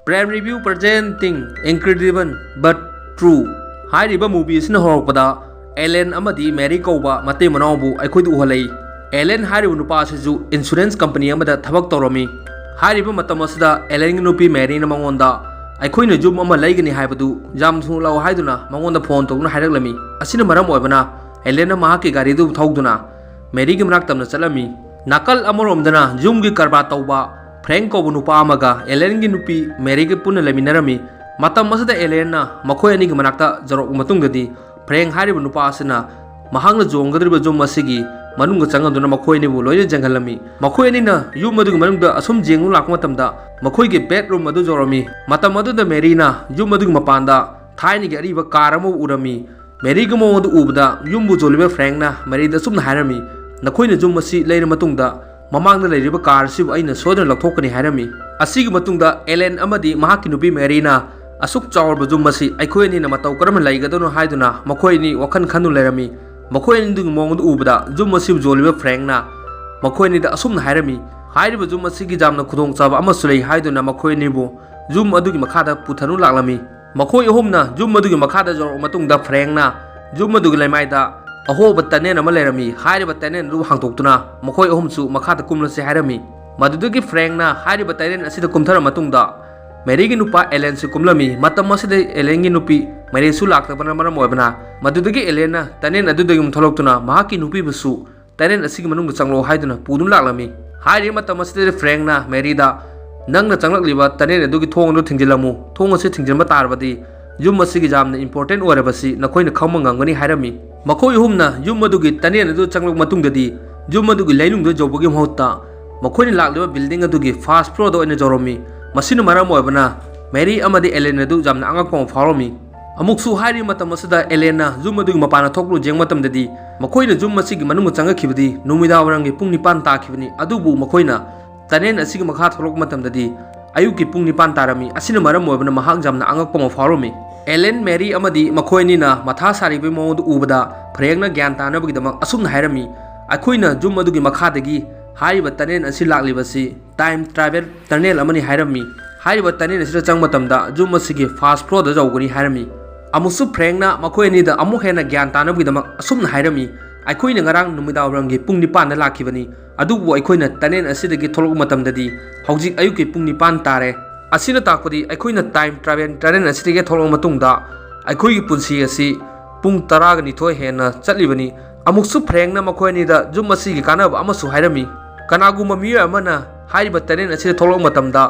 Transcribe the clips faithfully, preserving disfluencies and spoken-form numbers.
Prime Review presenting Incredible But True ꯍꯥꯏꯔꯤꯕ movie ꯑꯁꯤꯅ ꯍꯧꯔꯛꯄꯗ ꯑꯦꯂꯦꯟ ꯑꯃꯗꯤ ꯃꯦꯔꯤ ꯀꯧꯕ ꯃꯇꯩ ꯃꯅꯥꯎꯕꯨ ꯑꯩꯈꯣꯏꯗ ꯎꯍꯜꯂꯛꯏ꯫ ꯑꯦꯂꯦꯟ ꯍꯥꯏꯔꯤꯕ ꯅꯨꯄꯥ ꯑꯁꯤꯁꯨ insurance company ꯑꯃꯗ ꯊꯕꯛ ꯇꯧꯔꯝꯃꯤ꯫ ꯍꯥꯏꯔꯤꯕ ꯃꯇꯝ ꯑꯁꯤꯗ ꯑꯦꯂꯦꯟꯒꯤ ꯅꯨꯄꯤ ꯃꯦꯔꯤꯅ ꯃꯉꯣꯟꯗ ꯑꯩꯈꯣꯏꯅ ꯌꯨꯝ ꯑꯃ ꯂꯩꯒꯅꯤ ꯍꯥꯏꯕꯗꯨ ꯌꯥꯝ ꯊꯨꯅ ꯂꯥꯛꯑꯣ ꯍꯥꯏꯗꯨꯅ ꯃꯉꯣꯟꯗ phone ꯇꯧꯗꯨꯅ ꯍꯥꯏꯔꯛꯂꯝꯃꯤ꯫ ꯑꯁꯤꯅ ꯃꯔꯝ ꯑꯣꯏꯕꯅ ꯑꯦꯂꯦꯟꯅ ꯃꯍꯥꯛꯀꯤ ꯒꯥꯔꯤꯗꯨ ꯊꯧꯗꯨꯅ ꯃꯦꯔꯤꯒꯤ ꯃꯅꯥꯛ ꯇꯝꯅ ꯆꯠꯂꯝꯃꯤ꯫ ꯅꯥꯀꯜ ꯑꯃꯔꯣꯝꯗꯅ ꯌꯨꯝꯒꯤ ꯀꯔꯕꯥꯔ ꯇꯧꯕ ꯐ꯭ꯔꯦꯡ ꯀꯧꯕ ꯅꯨꯄꯥ ꯑꯃꯒ ꯑꯦꯂꯦꯟꯒꯤ ꯅꯨꯄꯤ ꯃꯦꯔꯤꯒ ꯄꯨꯟꯅ ꯂꯩꯃꯤꯟꯅꯔꯝꯃꯤ꯫ ꯃꯇꯝ ꯑꯁꯤꯗ ꯑꯦꯂꯦꯟꯅ ꯃꯈꯣꯏ ꯑꯅꯤꯒꯤ ꯃꯅꯥꯛꯇ ꯌꯧꯔꯛꯄ ꯃꯇꯨꯡꯗꯗꯤ ꯐ꯭ꯔꯦꯡ ꯍꯥꯏꯔꯤꯕ ꯅꯨꯄꯥ ꯑꯁꯤꯅ ꯃꯍꯥꯛꯅ ꯆꯣꯡꯒꯗꯧꯔꯤꯕ ꯌꯨꯝ ꯑꯁꯤꯒꯤ ꯃꯅꯨꯡꯗ ꯆꯪꯉꯗꯨꯅ ꯃꯈꯣꯏ ꯑꯅꯤꯕꯨ ꯂꯣꯏꯅ ꯌꯦꯡꯍꯜꯂꯝꯃꯤ꯫ ꯃꯈꯣꯏ ꯑꯅꯤꯅ ꯌꯨꯝ ꯑꯗꯨꯒꯤ ꯃꯅꯨꯡꯗ ꯑꯁꯨꯝ ꯌꯦꯡꯗꯨꯅ ꯂꯥꯛꯄ ꯃꯇꯝꯗ ꯃꯈꯣꯏꯒꯤ bedroom ꯑꯗꯨ ꯌꯧꯔꯝꯃꯤ꯫ ꯃꯇꯝ ꯑꯗꯨꯗ ꯃꯦꯔꯤꯅ ꯌꯨꯝ ꯑꯗꯨꯒꯤ ꯃꯄꯥꯟꯗ ꯊꯥꯏꯅꯒꯤ ꯑꯔꯤꯕ car ꯑꯃ ꯎꯔꯝꯃꯤ꯫ ꯃꯦꯔꯤꯒꯤ ꯃꯑꯣꯡ ꯑꯗꯨ ꯎꯕꯗ ꯌꯨꯝꯕꯨ ꯖꯣꯜꯂꯤꯕ ꯐ꯭ꯔꯦꯡꯅ ꯃꯦꯔꯤꯗ ꯑꯁꯨꯝꯅ ꯍꯥꯏꯔꯝꯃꯤ, "ꯅꯈꯣꯏꯅ ꯌꯨꯝ ꯑꯁꯤ ꯂꯩꯔ ꯃꯇꯨꯡꯗ ꯃꯃꯥꯡꯗ ꯂꯩꯔꯤꯕ car ꯑꯁꯤꯕꯨ ꯑꯩꯅ ꯁꯣꯏꯗꯅ ꯂꯧꯊꯣꯛꯀꯅꯤ" ꯍꯥꯏꯔꯝꯃꯤ꯫ ꯑꯁꯤꯒꯤ ꯃꯇꯨꯡꯗ ꯑꯦꯂꯦꯟ ꯑꯃꯗꯤ ꯃꯍꯥꯛꯀꯤ ꯅꯨꯄꯤ ꯃꯦꯔꯤꯅ ꯑꯁꯨꯛ ꯆꯥꯎꯔꯕ ꯌꯨꯝ ꯑꯁꯤ ꯑꯩꯈꯣꯏ ꯑꯅꯤꯅ ꯃꯇꯧ ꯀꯔꯝꯅ ꯂꯩꯒꯗꯕꯅꯣ ꯍꯥꯏꯗꯨꯅ ꯃꯈꯣꯏ ꯑꯅꯤ ꯋꯥꯈꯜ ꯈꯟꯗꯨꯅ ꯂꯩꯔꯝꯃꯤ꯫ ꯃꯈꯣꯏ ꯑꯅꯤꯗꯨꯒꯤ ꯃꯑꯣꯡ ꯑꯗꯨ ꯎꯕꯗ ꯌꯨꯝ ꯑꯁꯤꯕꯨ ꯖꯣꯜꯂꯤꯕ ꯐ꯭ꯔꯦꯡꯅ ꯃꯈꯣꯏ ꯑꯅꯤꯗ ꯑꯁꯨꯝꯅ ꯍꯥꯏꯔꯝꯃꯤ, "ꯍꯥꯏꯔꯤꯕ ꯌꯨꯝ ꯑꯁꯤꯒꯤ ꯌꯥꯝꯅ ꯈꯨꯗꯣꯡꯆꯥꯕ ꯑꯃꯁꯨ ꯂꯩ" ꯍꯥꯏꯗꯨꯅ ꯃꯈꯣꯏ ꯑꯅꯤꯕꯨ ꯌꯨꯝ ꯑꯗꯨꯒꯤ ꯃꯈꯥꯗ ꯄꯨꯊꯗꯨꯅ ꯂꯥꯛꯂꯝꯃꯤ꯫ ꯃꯈꯣꯏ ꯑꯍꯨꯝꯅ ꯌꯨꯝ ꯑꯗꯨꯒꯤ ꯃꯈꯥꯗ ꯌꯧꯔꯛꯄ ꯃꯇꯨꯡꯗ ꯐ꯭ꯔꯦꯡꯅ ꯌꯨꯝ ꯑꯗꯨꯒꯤ ꯂꯩꯃꯥꯏꯗ ꯑꯍꯣꯕ tunnel ꯑꯃ ꯂꯩꯔꯝꯃꯤ꯫ ꯍꯥꯏꯔꯤꯕ tunnel ꯑꯗꯨ ꯍꯥꯡꯗꯣꯛꯇꯨꯅ ꯃꯈꯣꯏ ꯑꯍꯨꯝꯁꯨ ꯃꯈꯥꯗ ꯀꯨꯝꯂꯁꯤ ꯍꯥꯏꯔꯝꯃꯤ꯫ ꯃꯗꯨꯗꯒꯤ ꯐ꯭ꯔꯦꯡꯅ ꯍꯥꯏꯔꯤꯕ tunnel ꯑꯁꯤꯗ ꯀꯨꯝꯊꯔ ꯃꯇꯨꯡꯗ ꯃꯦꯔꯤꯒꯤ ꯅꯨꯄꯥ ꯑꯦꯂꯦꯟꯁꯨ ꯀꯨꯝꯂꯝꯃꯤ꯫ ꯃꯇꯝ ꯑꯁꯤꯗ ꯑꯦꯂꯦꯟꯒꯤ ꯅꯨꯄꯤ ꯃꯦꯔꯤꯁꯨ ꯂꯥꯛꯇꯕꯅ ꯃꯔꯝ ꯑꯣꯏꯕꯅ ꯃꯗꯨꯗꯒꯤ ꯑꯦꯂꯦꯟꯅ tunnel ꯑꯗꯨꯗꯒꯤ ꯑꯃꯨꯛ ꯊꯣꯛꯂꯛꯇꯨꯅ ꯃꯍꯥꯛꯀꯤ ꯅꯨꯄꯤꯕꯨꯁꯨ tunnel ꯑꯁꯤꯒꯤ ꯃꯅꯨꯡꯗ ꯆꯪꯂꯛꯑꯣ ꯍꯥꯏꯗꯨꯅ ꯄꯨꯗꯨꯅ ꯂꯥꯛꯂꯝꯃꯤ꯫ ꯍꯥꯏꯔꯤꯕ ꯃꯇꯝ ꯑꯁꯤꯗ ꯐ꯭ꯔꯦꯡꯅ ꯃꯦꯔꯤꯗ, "ꯅꯪꯅ ꯆꯪꯂꯛꯂꯤꯕ tunnel ꯑꯗꯨꯒꯤ ꯊꯣꯡ ꯑꯗꯨ ꯊꯤꯡꯖꯤꯜꯂꯝꯃꯨ꯫ ꯊꯣꯡ ꯑꯁꯤ ꯊꯤꯡꯖꯤꯟꯕ ꯇꯥꯔꯕꯗꯤ ꯌꯨꯝ ꯑꯁꯤꯒꯤ ꯌꯥꯝꯅ important ꯑꯣꯏꯔꯕꯁꯤ ꯅꯈꯣꯏꯅ ꯈꯪꯕ ꯉꯝꯒꯅꯤ" ꯍꯥꯏꯔꯝꯃꯤ꯫ ꯃꯈꯣꯏ ꯑꯍꯨꯝꯅ ꯌꯨꯝ ꯑꯗꯨꯒꯤ tunnel ꯑꯗꯨ ꯆꯪꯂꯛꯄ ꯃꯇꯨꯡꯗꯗꯤ ꯌꯨꯝ ꯑꯗꯨꯒꯤ ꯂꯩꯅꯨꯡꯗ ꯌꯧꯕꯒꯤ ꯃꯍꯨꯠꯇ ꯃꯈꯣꯏꯅ ꯂꯥꯛꯂꯤꯕ building ꯑꯗꯨꯒꯤ first floor ꯗ ꯑꯣꯏꯅ ꯌꯧꯔꯝꯃꯤ꯫ ꯃꯁꯤꯅ ꯃꯔꯝ ꯑꯣꯏꯕꯅ ꯃꯦꯔꯤ ꯑꯃꯗꯤ ꯑꯦꯂꯦꯟ ꯑꯗꯨ ꯌꯥꯝꯅ ꯑꯉꯛꯄ ꯑꯃ ꯐꯥꯎꯔꯝꯃꯤ꯫ ꯑꯃꯨꯛꯁꯨ ꯍꯥꯏꯔꯤꯕ ꯃꯇꯝ ꯑꯁꯤꯗ ꯑꯦꯂꯦꯟꯅ ꯌꯨꯝ ꯑꯗꯨꯒꯤ ꯃꯄꯥꯟꯗ ꯊꯣꯛꯂꯨ ꯌꯦꯡꯕ ꯃꯇꯝꯗꯗꯤ ꯃꯈꯣꯏꯅ ꯌꯨꯝ ꯑꯁꯤꯒꯤ ꯃꯅꯨꯡꯗ ꯆꯪꯉꯛꯈꯤꯕꯗꯤ ꯅꯨꯃꯤꯗꯥꯡ ꯋꯥꯏꯔꯝꯒꯤ ꯄꯨꯡ ꯅꯤꯄꯥꯟ ꯇꯥꯈꯤꯕꯅꯤ, ꯑꯗꯨꯕꯨ ꯃꯈꯣꯏꯅ tunnel ꯑꯁꯤꯒꯤ ꯃꯈꯥ ꯊꯣꯛꯂꯛꯄ ꯃꯇꯝꯗꯗꯤ ꯑꯌꯨꯛꯀꯤ ꯄꯨꯡ ꯅꯤꯄꯥꯟ ꯇꯥꯔꯝꯃꯤ꯫ ꯑꯁꯤꯅ ꯃꯔꯝ ꯑꯣꯏꯕꯅ ꯃꯍꯥꯛ ꯌꯥꯝꯅ ꯑꯉꯛꯄ ꯑꯃ ꯐꯥꯎꯔꯝꯃꯤ꯫ ꯑꯦꯂꯦꯟ, ꯃꯦꯔꯤ ꯑꯃꯗꯤ ꯃꯈꯣꯏ ꯑꯅꯤꯅ ꯃꯊꯥ ꯁꯥꯔꯤꯕꯒꯤ ꯃꯑꯣꯡꯗꯨ ꯎꯕꯗ ꯐ꯭ꯔꯦꯡꯅ ꯒ꯭ꯌꯥꯟ ꯇꯥꯅꯕꯒꯤꯗꯃꯛ ꯑꯁꯨꯝꯅ ꯍꯥꯏꯔꯝꯃꯤ, "ꯑꯩꯈꯣꯏꯅ ꯌꯨꯝ ꯑꯗꯨꯒꯤ ꯃꯈꯥꯗꯒꯤ ꯍꯥꯏꯔꯤꯕ tunnel ꯑꯁꯤ ꯂꯥꯛꯂꯤꯕꯁꯤ time travel tunnel ꯑꯃꯅꯤ" ꯍꯥꯏꯔꯝꯃꯤ꯫ ꯍꯥꯏꯔꯤꯕ tunnel ꯑꯁꯤꯗ ꯆꯪꯕ ꯃꯇꯝꯗ ꯌꯨꯝ ꯑꯁꯤꯒꯤ first floorꯗ ꯌꯧꯒꯅꯤ ꯍꯥꯏꯔꯝꯃꯤ꯫ ꯑꯃꯨꯛꯁꯨ Frankꯅ ꯃꯈꯣꯏ ꯑꯅꯤꯗ ꯑꯃꯨꯛ ꯍꯦꯟꯅ ꯒ꯭ꯌꯥꯟ ꯇꯥꯅꯕꯒꯤꯗꯃꯛ ꯑꯁꯨꯝꯅ ꯍꯥꯏꯔꯝꯃꯤ, "ꯑꯩꯈꯣꯏꯅ ꯉꯔꯥꯡ ꯅꯨꯃꯤꯗꯥꯡꯋꯥꯏꯔꯝꯒꯤ ꯄꯨꯡ ꯅꯤꯄꯥꯟꯗ ꯂꯥꯛꯈꯤꯕꯅꯤ, ꯑꯗꯨꯕꯨ ꯑꯩꯈꯣꯏꯅ tunnel ꯑꯁꯤꯗꯒꯤ ꯊꯣꯛꯂꯛꯄ ꯃꯇꯝꯗꯗꯤ ꯍꯧꯖꯤꯛ ꯑꯌꯨꯛꯀꯤ ꯄꯨꯡ ꯅꯤꯄꯥꯟ ꯇꯥꯔꯦ꯫ ꯑꯁꯤꯅ ꯇꯥꯛꯄꯗꯤ ꯑꯩꯈꯣꯏꯅ time travel tunnel ꯑꯁꯤꯗꯒꯤ ꯊꯣꯛꯂꯛꯂꯕ ꯃꯇꯨꯡꯗ ꯑꯩꯈꯣꯏꯒꯤ ꯄꯨꯟꯁꯤ ꯑꯁꯤ ꯄꯨꯡ ꯇꯔꯥꯒ ꯅꯤꯊꯣꯏ ꯍꯦꯟꯅ ꯆꯠꯂꯤꯕꯅꯤ꯫" ꯑꯃꯨꯛꯁꯨ Frankꯅ ꯃꯈꯣꯏ ꯑꯅꯤꯗ ꯌꯨꯝ ꯑꯁꯤꯒꯤ ꯀꯥꯟꯅꯕ ꯑꯃꯁꯨ ꯍꯥꯏꯔꯝꯃꯤ꯫ ꯀꯅꯥꯒꯨꯝꯕ ꯃꯤꯑꯣꯏ ꯑꯃꯅ ꯍꯥꯏꯔꯤꯕ tunnel ꯑꯁꯤꯗ ꯊꯣꯛꯂꯛꯄ ꯃꯇꯝꯗ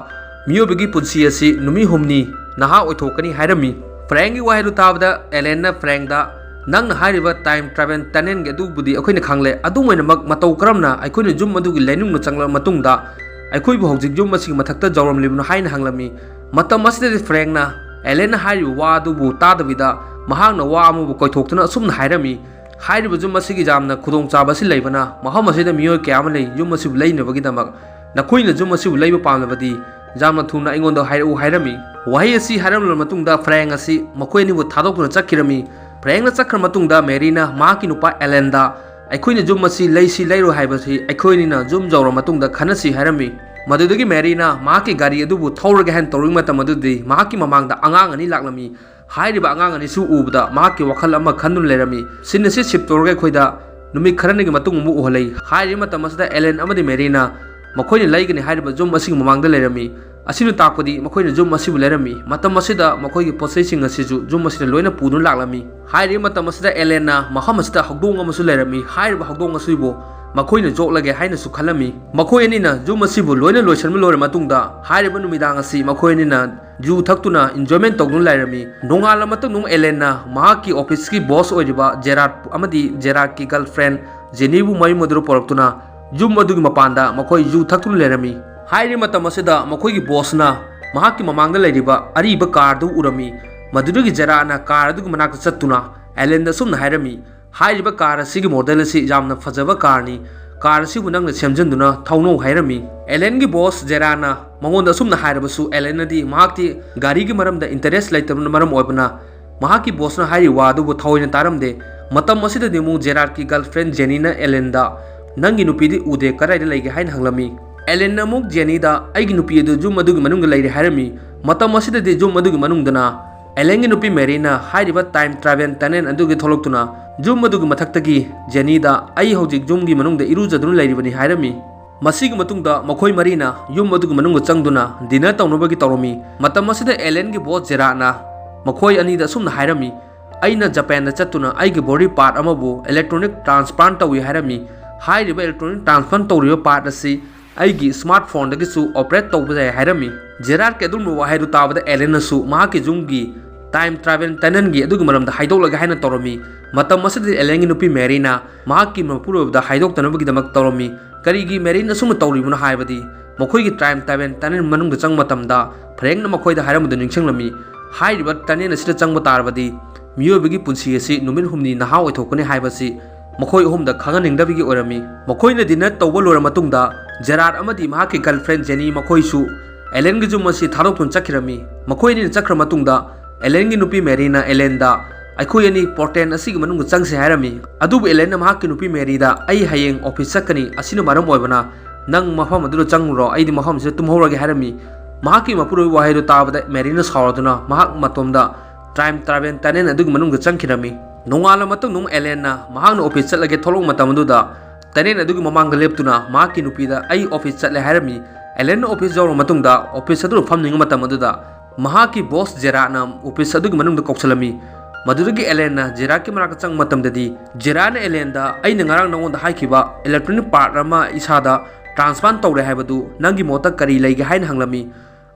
ꯃꯤꯑꯣꯏꯕꯒꯤ ꯄꯨꯟꯁꯤ ꯑꯁꯤ ꯅꯨꯃꯤꯠ ꯍꯨꯝꯅꯤ ꯅꯍꯥ ꯑꯣꯏꯊꯣꯛꯀꯅꯤ ꯍꯥꯏꯔꯝꯃꯤ꯫ Frankꯒꯤ ꯋꯥꯍꯩꯗꯨ ꯇꯥꯕꯗ Alanꯅ Frankꯗ, "ꯅꯪꯅ ꯍꯥꯏꯔꯤꯕ time travel tunnelꯒꯤ ꯑꯗꯨꯕꯨꯗꯤ ꯑꯩꯈꯣꯏꯅ ꯈꯪꯂꯦ, ꯑꯗꯨꯝ ꯑꯣꯏꯅꯃꯛ ꯃꯇꯧ ꯀꯔꯝꯅ ꯑꯩꯈꯣꯏꯅ ꯌꯨꯝ ꯑꯗꯨꯒꯤ ꯂꯩꯅꯨꯡꯗ ꯆꯪꯂꯕ ꯃꯇꯨꯡꯗ ꯑꯩꯈꯣꯏꯕꯨ ꯍꯧꯖꯤꯛ ꯌꯨꯝ ꯑꯁꯤꯒꯤ ꯃꯊꯛꯇ ꯌꯧꯔꯝꯂꯤꯕꯅꯣ?" ꯍꯥꯏꯅ ꯍꯪꯂꯝꯃꯤ꯫ ꯃꯇꯝ ꯑꯁꯤꯗꯗꯤ Frankꯅ Alanꯅ ꯍꯥꯏꯔꯤꯕ ꯋꯥ ꯑꯗꯨꯕꯨ ꯇꯥꯗꯕꯤꯗ ꯃꯍꯥꯛꯅ ꯋꯥ ꯑꯃꯕꯨ ꯀꯣꯏꯊꯣꯛꯇꯨꯅ ꯑꯁꯨꯝꯅ ꯍꯥꯏꯔꯝꯃꯤ, "ꯍꯥꯏꯔꯤꯕ ꯌꯨꯝ ꯑꯁꯤꯒꯤ ꯌꯥꯝꯅ ꯈꯨꯗꯣꯡꯆꯥꯕ ꯑꯁꯤ ꯂꯩꯕꯅ ꯃꯐꯝ ꯑꯁꯤꯗ ꯃꯤꯑꯣꯏ ꯀꯌꯥ ꯑꯃ ꯂꯩ꯫ ꯌꯨꯝ ꯑꯁꯤꯕꯨ ꯂꯩꯅꯕꯒꯤꯗꯃꯛ ꯅꯈꯣꯏꯅ ꯌꯨꯝ ꯑꯁꯤꯕꯨ ꯂꯩꯕ ꯄꯥꯝꯂꯕꯗꯤ ꯌꯥꯝꯅ ꯊꯨꯅ ꯑꯩꯉꯣꯟꯗ ꯍꯥꯏꯔꯛꯎ" ꯍꯥꯏꯔꯝꯃꯤ꯫ ꯋꯥꯍꯩ ꯑꯁꯤ ꯍꯥꯏꯔꯝꯂꯕ ꯃꯇꯨꯡꯗ Frank ꯑꯁꯤ ꯃꯈꯣꯏ ꯑꯅꯤꯕꯨ ꯊꯥꯗꯣꯛꯇꯨꯅ ꯆꯠꯈꯤꯔꯝꯃꯤ꯫ Frankꯅ ꯆꯠꯈ꯭ꯔ ꯃꯇꯨꯡꯗ Maryꯅ ꯃꯍꯥꯛꯀꯤ ꯅꯨꯄꯥ Alanꯗ, "ꯑꯩꯈꯣꯏꯅ ꯌꯨꯝ ꯑꯁꯤ ꯂꯩꯁꯤ ꯂꯩꯔꯣꯏ ꯍꯥꯏꯕꯁꯤ ꯑꯩꯈꯣꯏ ꯑꯅꯤꯅ ꯌꯨꯝ ꯌꯧꯔ ꯃꯇꯨꯡꯗ ꯈꯟꯅꯁꯤ" ꯍꯥꯏꯔꯝꯃꯤ꯫ ꯃꯗꯨꯗꯒꯤ Maryꯅ ꯃꯍꯥꯛꯀꯤ ꯒꯥꯔꯤ ꯑꯗꯨꯕꯨ ꯊꯧꯔꯒꯦ ꯍꯥꯏꯅ ꯇꯧꯔꯤꯉꯩ ꯃꯇꯝ ꯑꯗꯨꯗꯗꯤ ꯃꯍꯥꯛꯀꯤ ꯃꯃꯥꯡꯗ ꯑꯉꯥꯡ ꯑꯅꯤ ꯂꯥꯛꯂꯝꯃꯤ꯫ ꯍꯥꯏꯔꯤꯕ ꯑꯉꯥꯡ ꯑꯅꯤꯁꯨ ꯎꯕꯗ ꯃꯍꯥꯛꯀꯤ ꯋꯥꯈꯜ ꯑꯃ ꯈꯟꯗꯨꯅ ꯂꯩꯔꯝꯃꯤ꯫ Scene ꯑꯁꯤ shift ꯇꯧꯔꯒ ꯑꯩꯈꯣꯏꯗ ꯅꯨꯃꯤꯠ ꯈꯔꯅꯤꯒꯤ ꯃꯇꯨꯡ ꯑꯃꯨꯛ ꯎꯍꯜꯂꯤ꯫ ꯍꯥꯏꯔꯤꯕ ꯃꯇꯝ ꯑꯁꯤꯗ Alan ꯑꯃꯗꯤ Maryꯅ ꯃꯈꯣꯏꯅ ꯂꯩꯒꯅꯤ ꯍꯥꯏꯔꯤꯕ ꯌꯨꯝ ꯑꯁꯤꯒꯤ ꯃꯃꯥꯡꯗ ꯂꯩꯔꯝꯃꯤ꯫ ꯑꯁꯤꯅ ꯇꯥꯛꯄꯗꯤ ꯃꯈꯣꯏꯅ ꯌꯨꯝ ꯑꯁꯤꯕꯨ ꯂꯩꯔꯝꯃꯤ꯫ ꯃꯇꯝ ꯑꯁꯤꯗ ꯃꯈꯣꯏꯒꯤ ꯄꯣꯠꯆꯩꯁꯤꯡ ꯑꯁꯤꯁꯨ ꯌꯨꯝ ꯑꯁꯤꯗ ꯂꯣꯏꯅ ꯄꯨꯗꯨꯅ ꯂꯥꯛꯂꯝꯃꯤ꯫ ꯍꯥꯏꯔꯤꯕ ꯃꯇꯝ ꯑꯁꯤꯗ Alanꯅ ꯃꯐꯝ ꯑꯁꯤꯗ ꯍꯧꯗꯣꯡ ꯑꯃꯁꯨ ꯂꯩꯔꯝꯃꯤ꯫ ꯍꯥꯏꯔꯤꯕ ꯍꯧꯗꯣꯡ ꯑꯁꯤꯕꯨ ꯃꯈꯣꯏꯅ ꯌꯣꯛꯂꯒꯦ ꯍꯥꯏꯅꯁꯨ ꯈꯜꯂꯝꯃꯤ꯫ ꯃꯈꯣꯏ ꯑꯅꯤꯅ ꯌꯨꯝ ꯑꯁꯤꯕꯨ ꯂꯣꯏꯅ ꯂꯣꯏꯁꯤꯟꯕ ꯂꯣꯏꯔ ꯃꯇꯨꯡꯗ ꯍꯥꯏꯔꯤꯕ ꯅꯨꯃꯤꯗꯥꯡ ꯑꯁꯤ ꯃꯈꯣꯏ ꯑꯅꯤꯅ ꯌꯨ ꯊꯛꯇꯨꯅ enjoyment ꯇꯧꯗꯨꯅ ꯂꯩꯔꯝꯃꯤ꯫ ꯅꯣꯡꯉꯥꯜꯂ ꯃꯇꯨꯡꯗ ꯑꯃꯨꯛ Alanꯅ ꯃꯍꯥꯛꯀꯤ officeꯀꯤ boss ꯑꯣꯏꯔꯤꯕ Gerard ꯑꯃꯗꯤ Gerardꯀꯤ girlfriend Jennyꯕꯨ ꯃꯌꯨꯝ ꯑꯗꯨꯗ ꯄꯨꯔꯛꯇꯨꯅ ꯌꯨꯝ ꯑꯗꯨꯒꯤ ꯃꯄꯥꯟꯗ ꯃꯈꯣꯏ ꯌꯨ ꯊꯛꯇꯨꯅ ꯂꯩꯔꯝꯃꯤ꯫ ꯍꯥꯏꯔꯤꯕ ꯃꯇꯝ ꯑꯁꯤꯗ ꯃꯈꯣꯏꯒꯤ bossꯅ ꯃꯍꯥꯛꯀꯤ ꯃꯃꯥꯡꯗ ꯂꯩꯔꯤꯕ ꯑꯔꯤꯕ car ꯑꯗꯨ ꯎꯔꯝꯃꯤ꯫ ꯃꯗꯨꯗꯒꯤ Gerardꯅ car ꯑꯗꯨꯒꯤ ꯃꯅꯥꯛꯇ ꯆꯠꯇꯨꯅ Alanꯗ ꯑꯁꯨꯝꯅ ꯍꯥꯏꯔꯝꯃꯤ, "ꯍꯥꯏꯔꯤꯕ car ꯑꯁꯤꯒꯤ model ꯑꯁꯤ ꯌꯥꯝꯅ ꯐꯖꯕ carꯅꯤ꯫ Car ꯑꯁꯤꯕꯨ ꯅꯪꯅ ꯁꯦꯝꯖꯤꯟꯗꯨꯅ ꯊꯧꯅꯧ" ꯍꯥꯏꯔꯝꯃꯤ꯫ Alanꯒꯤ boss Gerardꯅ ꯃꯉꯣꯟꯗ ꯑꯁꯨꯝꯅ ꯍꯥꯏꯔꯕꯁꯨ Alanꯅꯗꯤ ꯃꯍꯥꯛꯇꯤ ꯒꯥꯔꯤꯒꯤ ꯃꯔꯝꯗ interest ꯂꯩꯇꯕꯅ ꯃꯔꯝ ꯑꯣꯏꯕꯅ ꯃꯍꯥꯛꯀꯤ bossꯅ ꯍꯥꯏꯔꯤꯕ ꯋꯥ ꯑꯗꯨꯕꯨ ꯊꯑꯣꯏꯅ ꯇꯥꯔꯝꯗꯦ꯫ ꯃꯇꯝ ꯑꯁꯤꯗꯗꯤ ꯑꯃꯨꯛ Gerardꯀꯤ girlfriend Jennyꯅ Alanꯗ, "ꯅꯪꯒꯤ ꯅꯨꯄꯤꯗꯤ ꯎꯗꯦ, ꯀꯗꯥꯏꯗ ꯂꯩꯒꯦ?" ꯍꯥꯏꯅ ꯍꯪꯂꯝꯃꯤ꯫ ꯑꯦꯂꯦꯟꯅ ꯑꯃꯨꯛ ꯖꯦꯅꯤꯗ, "ꯑꯩꯒꯤ ꯅꯨꯄꯤ ꯑꯗꯨ ꯌꯨꯝ ꯑꯗꯨꯒꯤ ꯃꯅꯨꯡꯗ ꯂꯩꯔꯤ" ꯍꯥꯏꯔꯝꯃꯤ꯫ ꯃꯇꯝ ꯑꯁꯤꯗꯗꯤ ꯌꯨꯝ ꯑꯗꯨꯒꯤ ꯃꯅꯨꯡꯗꯅ ꯑꯦꯂꯦꯟꯒꯤ ꯅꯨꯄꯤ ꯃꯦꯔꯤꯅ ꯍꯥꯏꯔꯤꯕ time travel tunnel ꯑꯗꯨꯒꯤ ꯊꯣꯛꯂꯛꯇꯨꯅ ꯌꯨꯝ ꯑꯗꯨꯒꯤ ꯃꯊꯛꯇꯒꯤ ꯖꯦꯅꯤꯗ, "ꯑꯩ ꯍꯧꯖꯤꯛ ꯌꯨꯝꯒꯤ ꯃꯅꯨꯡꯗ ꯏꯔꯨꯖꯗꯨꯅ ꯂꯩꯔꯤꯕꯅꯤ" ꯍꯥꯏꯔꯝꯃꯤ꯫ ꯃꯁꯤꯒꯤ ꯃꯇꯨꯡꯗ ꯃꯈꯣꯏ ꯃꯔꯤꯅ ꯌꯨꯝ ꯑꯗꯨꯒꯤ ꯃꯅꯨꯡꯗ ꯆꯪꯗꯨꯅ dinner ꯇꯧꯅꯕꯒꯤ ꯇꯧꯔꯝꯃꯤ꯫ ꯃꯇꯝ ꯑꯁꯤꯗ ꯑꯦꯂꯦꯟꯒꯤ boss ꯖꯦꯔꯥꯠꯅ ꯃꯈꯣꯏ ꯑꯅꯤꯗ ꯑꯁꯨꯝꯅ ꯍꯥꯏꯔꯝꯃꯤ, "ꯑꯩꯅ ꯖꯄꯥꯟꯗ ꯆꯠꯇꯨꯅ ꯑꯩꯒꯤ body part ꯑꯃꯕꯨ electronic transplant ꯇꯧꯏ" ꯍꯥꯏꯔꯝꯃꯤ꯫ ꯍꯥꯏꯔꯤꯕ electronic transplant ꯇꯧꯔꯤꯕ part ꯑꯁꯤ ꯑꯩꯒꯤ smartphone ꯗꯒꯤꯁꯨ operate ꯇꯧꯕ ꯌꯥꯏ ꯍꯥꯏꯔꯝꯃꯤ꯫ ꯖꯦꯔꯥꯠꯀꯤ ꯑꯗꯨꯒꯨꯝꯕ ꯋꯥꯍꯩꯗꯨ ꯇꯥꯕꯗ ꯑꯦꯂꯦꯟꯅꯁꯨ ꯃꯍꯥꯛꯀꯤ ꯌꯨꯝꯒꯤ time travel tunnel ꯒꯤ ꯑꯗꯨꯒꯤ ꯃꯔꯝꯗ ꯍꯥꯏꯗꯣꯛꯂꯒꯦ ꯍꯥꯏꯅ ꯇꯧꯔꯝꯃꯤ꯫ ꯃꯇꯝ ꯑꯁꯤꯗꯗꯤ ꯑꯦꯂꯦꯟꯒꯤ ꯅꯨꯄꯤ ꯃꯦꯔꯤꯅ ꯃꯍꯥꯛꯀꯤ ꯃꯄꯨꯔꯣꯏꯕꯗ ꯍꯥꯏꯗꯣꯛꯇꯅꯕꯒꯤꯗꯃꯛ ꯇꯧꯔꯝꯃꯤ꯫ ꯀꯔꯤꯒꯤ ꯃꯦꯔꯤꯅ ꯑꯁꯨꯝꯅ ꯇꯧꯔꯤꯕꯅꯣ ꯍꯥꯏꯕꯗꯤ, ꯃꯈꯣꯏꯒꯤ time travel tunnel ꯃꯅꯨꯡꯗ ꯆꯪꯕ ꯃꯇꯝꯗ ꯐ꯭ꯔꯦꯡꯅ ꯃꯈꯣꯏꯗ ꯍꯥꯏꯔꯝꯕꯗꯨ ꯅꯤꯡꯁꯤꯡꯂꯝꯃꯤ꯫ ꯍꯥꯏꯔꯤꯕ tunnel ꯑꯁꯤꯗ ꯆꯪꯕ ꯇꯥꯔꯕꯗꯤ ꯃꯤꯑꯣꯏꯕꯒꯤ ꯄꯨꯟꯁꯤ ꯑꯁꯤ ꯅꯨꯃꯤꯠ ꯍꯨꯝꯅꯤ ꯅꯍꯥ ꯑꯣꯏꯊꯣꯛꯀꯅꯤ ꯍꯥꯏꯕꯁꯤ ꯃꯈꯣꯏ ꯑꯍꯨꯝꯗ ꯈꯪꯍꯟꯅꯤꯡꯗꯕꯒꯤ ꯑꯣꯏꯔꯝꯃꯤ꯫ ꯃꯈꯣꯏꯅ dinner ꯇꯧꯕ ꯂꯣꯏꯔ ꯃꯇꯨꯡꯗ ꯖꯦꯔꯥꯠ ꯑꯃꯗꯤ ꯃꯍꯥꯛꯀꯤ girlfriend ꯖꯦꯅꯤ ꯃꯈꯣꯏꯁꯨ ꯑꯦꯂꯦꯟꯒꯤ ꯌꯨꯝ ꯑꯁꯤ ꯊꯥꯗꯣꯛꯇꯨꯅ ꯆꯠꯈꯤꯔꯝꯃꯤ꯫ ꯃꯈꯣꯏ ꯑꯅꯤꯅ ꯆꯠꯈ꯭ꯔ ꯃꯇꯨꯡꯗ ꯑꯦꯂꯦꯟꯒꯤ ꯅꯨꯄꯤ ꯃꯦꯔꯤꯅ ꯑꯦꯂꯦꯟꯗ, "ꯑꯩꯈꯣꯏ ꯑꯅꯤ portal ꯑꯁꯤꯒꯤ ꯃꯅꯨꯡꯗ ꯆꯪꯁꯤ" ꯍꯥꯏꯔꯝꯃꯤ꯫ ꯑꯗꯨꯕꯨ ꯑꯦꯂꯦꯟꯅ ꯃꯍꯥꯛꯀꯤ ꯅꯨꯄꯤ ꯃꯦꯔꯤꯗ, "ꯑꯩ ꯍꯌꯦꯡ office ꯆꯠꯀꯅꯤ, ꯑꯁꯤꯅ ꯃꯔꯝ ꯑꯣꯏꯕꯅ ꯅꯪ ꯃꯐꯝ ꯑꯗꯨꯗ ꯆꯪꯉꯨꯔꯣ, ꯑꯩꯗꯤ ꯃꯐꯝꯁꯤꯗ ꯇꯨꯝꯍꯧꯔꯒꯦ" ꯍꯥꯏꯔꯝꯃꯤ꯫ ꯃꯍꯥꯛꯀꯤ ꯃꯄꯨꯔꯣꯏꯕ ꯋꯥꯍꯩꯗꯨ ꯇꯥꯕꯗ ꯃꯦꯔꯤꯅ ꯁꯥꯎꯔꯗꯨꯅ ꯃꯍꯥꯛ ꯃꯇꯣꯝꯗ time travel tunnel ꯑꯗꯨꯒꯤ ꯃꯅꯨꯡꯗ ꯆꯪꯈꯤꯔꯝꯃꯤ꯫ ꯅꯣꯡꯉꯥꯜꯂ ꯃꯇꯨꯡꯗ ꯑꯃꯨꯛ ꯑꯦꯂꯦꯟꯅ ꯃꯍꯥꯛꯅ office ꯆꯠꯂꯒꯦ ꯊꯣꯛꯂꯛꯄ ꯃꯇꯝ ꯑꯗꯨꯗ tunnel ꯑꯗꯨꯒꯤ ꯃꯃꯥꯡꯗ ꯂꯦꯞꯇꯨꯅ ꯃꯍꯥꯛꯀꯤ ꯅꯨꯄꯤꯗ, "ꯑꯩ office ꯆꯠꯂꯦ" ꯍꯥꯏꯔꯝꯃꯤ꯫ ꯑꯦꯂꯦꯟꯅ office ꯌꯧꯔꯕ ꯃꯇꯨꯡꯗ office ꯑꯗꯨꯗ ꯐꯝꯅꯤꯡꯕ ꯃꯇꯝ ꯑꯗꯨꯗ ꯃꯍꯥꯛꯀꯤ boss ꯖꯦꯔꯥꯠꯅ office ꯑꯗꯨꯒꯤ ꯃꯅꯨꯡꯗ ꯀꯧꯁꯤꯜꯂꯝꯃꯤ꯫ ꯃꯗꯨꯗꯒꯤ ꯑꯦꯂꯦꯟꯅ ꯖꯦꯔꯥꯠꯀꯤ ꯃꯅꯥꯛꯇ ꯆꯪꯕ ꯃꯇꯝꯗꯗꯤ ꯖꯦꯔꯥꯠꯅ ꯑꯦꯂꯦꯟꯗ, "ꯑꯩꯅ ꯉꯔꯥꯡ ꯅꯉꯣꯟꯗ ꯍꯥꯏꯈꯤꯕ electronic part ꯑꯃ ꯏꯁꯥꯗ transplant ꯇꯧꯔꯦ ꯍꯥꯏꯕꯗꯨ ꯅꯪꯒꯤ ꯃꯣꯠꯇ ꯀꯔꯤ ꯂꯩꯒꯦ?" ꯍꯥꯏꯅ ꯍꯪꯂꯝꯃꯤ꯫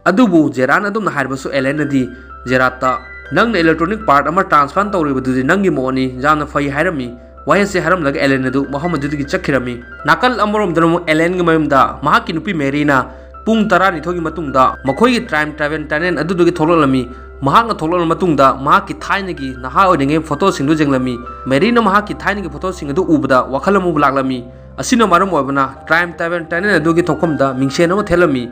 ꯑꯗꯨꯕꯨ ꯖꯦꯔꯥꯠꯅ ꯑꯗꯨꯝꯅ ꯍꯥꯏꯔꯕꯁꯨ ꯑꯦꯂꯦꯟꯅꯗꯤ ꯖꯦꯔꯥꯠꯇ, "ꯅꯪꯅ electronic part ꯑꯃ transplant ꯇꯧꯔꯤꯕꯗꯨꯗꯤ ꯅꯪꯒꯤ ꯃꯣꯠꯅꯤ, ꯌꯥꯝꯅ ꯐꯩ" ꯍꯥꯏꯔꯝꯃꯤ꯫ ꯋꯥꯍꯩ ꯑꯁꯤ ꯍꯥꯏꯔꯝꯂꯒ ꯑꯦꯂꯦꯟ ꯑꯗꯨ ꯃꯐꯝ ꯑꯗꯨꯗꯒꯤ ꯆꯠꯈꯤꯔꯝꯃꯤ꯫ ꯅꯥꯀꯜ ꯑꯃꯔꯣꯝꯗꯅ ꯑꯃꯨꯛ ꯑꯦꯂꯦꯟꯒꯤ ꯃꯌꯨꯝꯗ ꯃꯍꯥꯛꯀꯤ ꯅꯨꯄꯤ ꯃꯦꯔꯤꯅ ꯄꯨꯡ ꯇꯔꯥꯅꯤꯊꯣꯏꯒꯤ ꯃꯇꯨꯡꯗ ꯃꯈꯣꯏꯒꯤ time travel tunnel ꯑꯗꯨꯗꯒꯤ ꯊꯣꯛꯂꯛꯂꯝꯃꯤ꯫ ꯃꯍꯥꯛꯅ ꯊꯣꯛꯂꯛꯂꯕ ꯃꯇꯨꯡꯗ ꯃꯍꯥꯛꯀꯤ ꯊꯥꯏꯅꯒꯤ ꯅꯍꯥ ꯑꯣꯏꯔꯤꯉꯩ photo ꯁꯤꯡꯗꯨ ꯌꯦꯡꯂꯝꯃꯤ꯫ ꯃꯦꯔꯤꯅ ꯃꯍꯥꯛꯀꯤ ꯊꯥꯏꯅꯒꯤ photo ꯁꯤꯡ ꯑꯗꯨ ꯎꯕꯗ ꯋꯥꯈꯜ ꯑꯃꯕꯨ ꯂꯥꯛꯂꯝꯃꯤ꯫ ꯑꯁꯤꯅ ꯃꯔꯝ ꯑꯣꯏꯕꯅ time travel tunnel ꯑꯗꯨꯒꯤ ꯊꯣꯛꯐꯝꯗ ꯃꯤꯡꯁꯦꯟ ꯑꯃ ꯊꯦꯠꯂꯝꯃꯤ꯫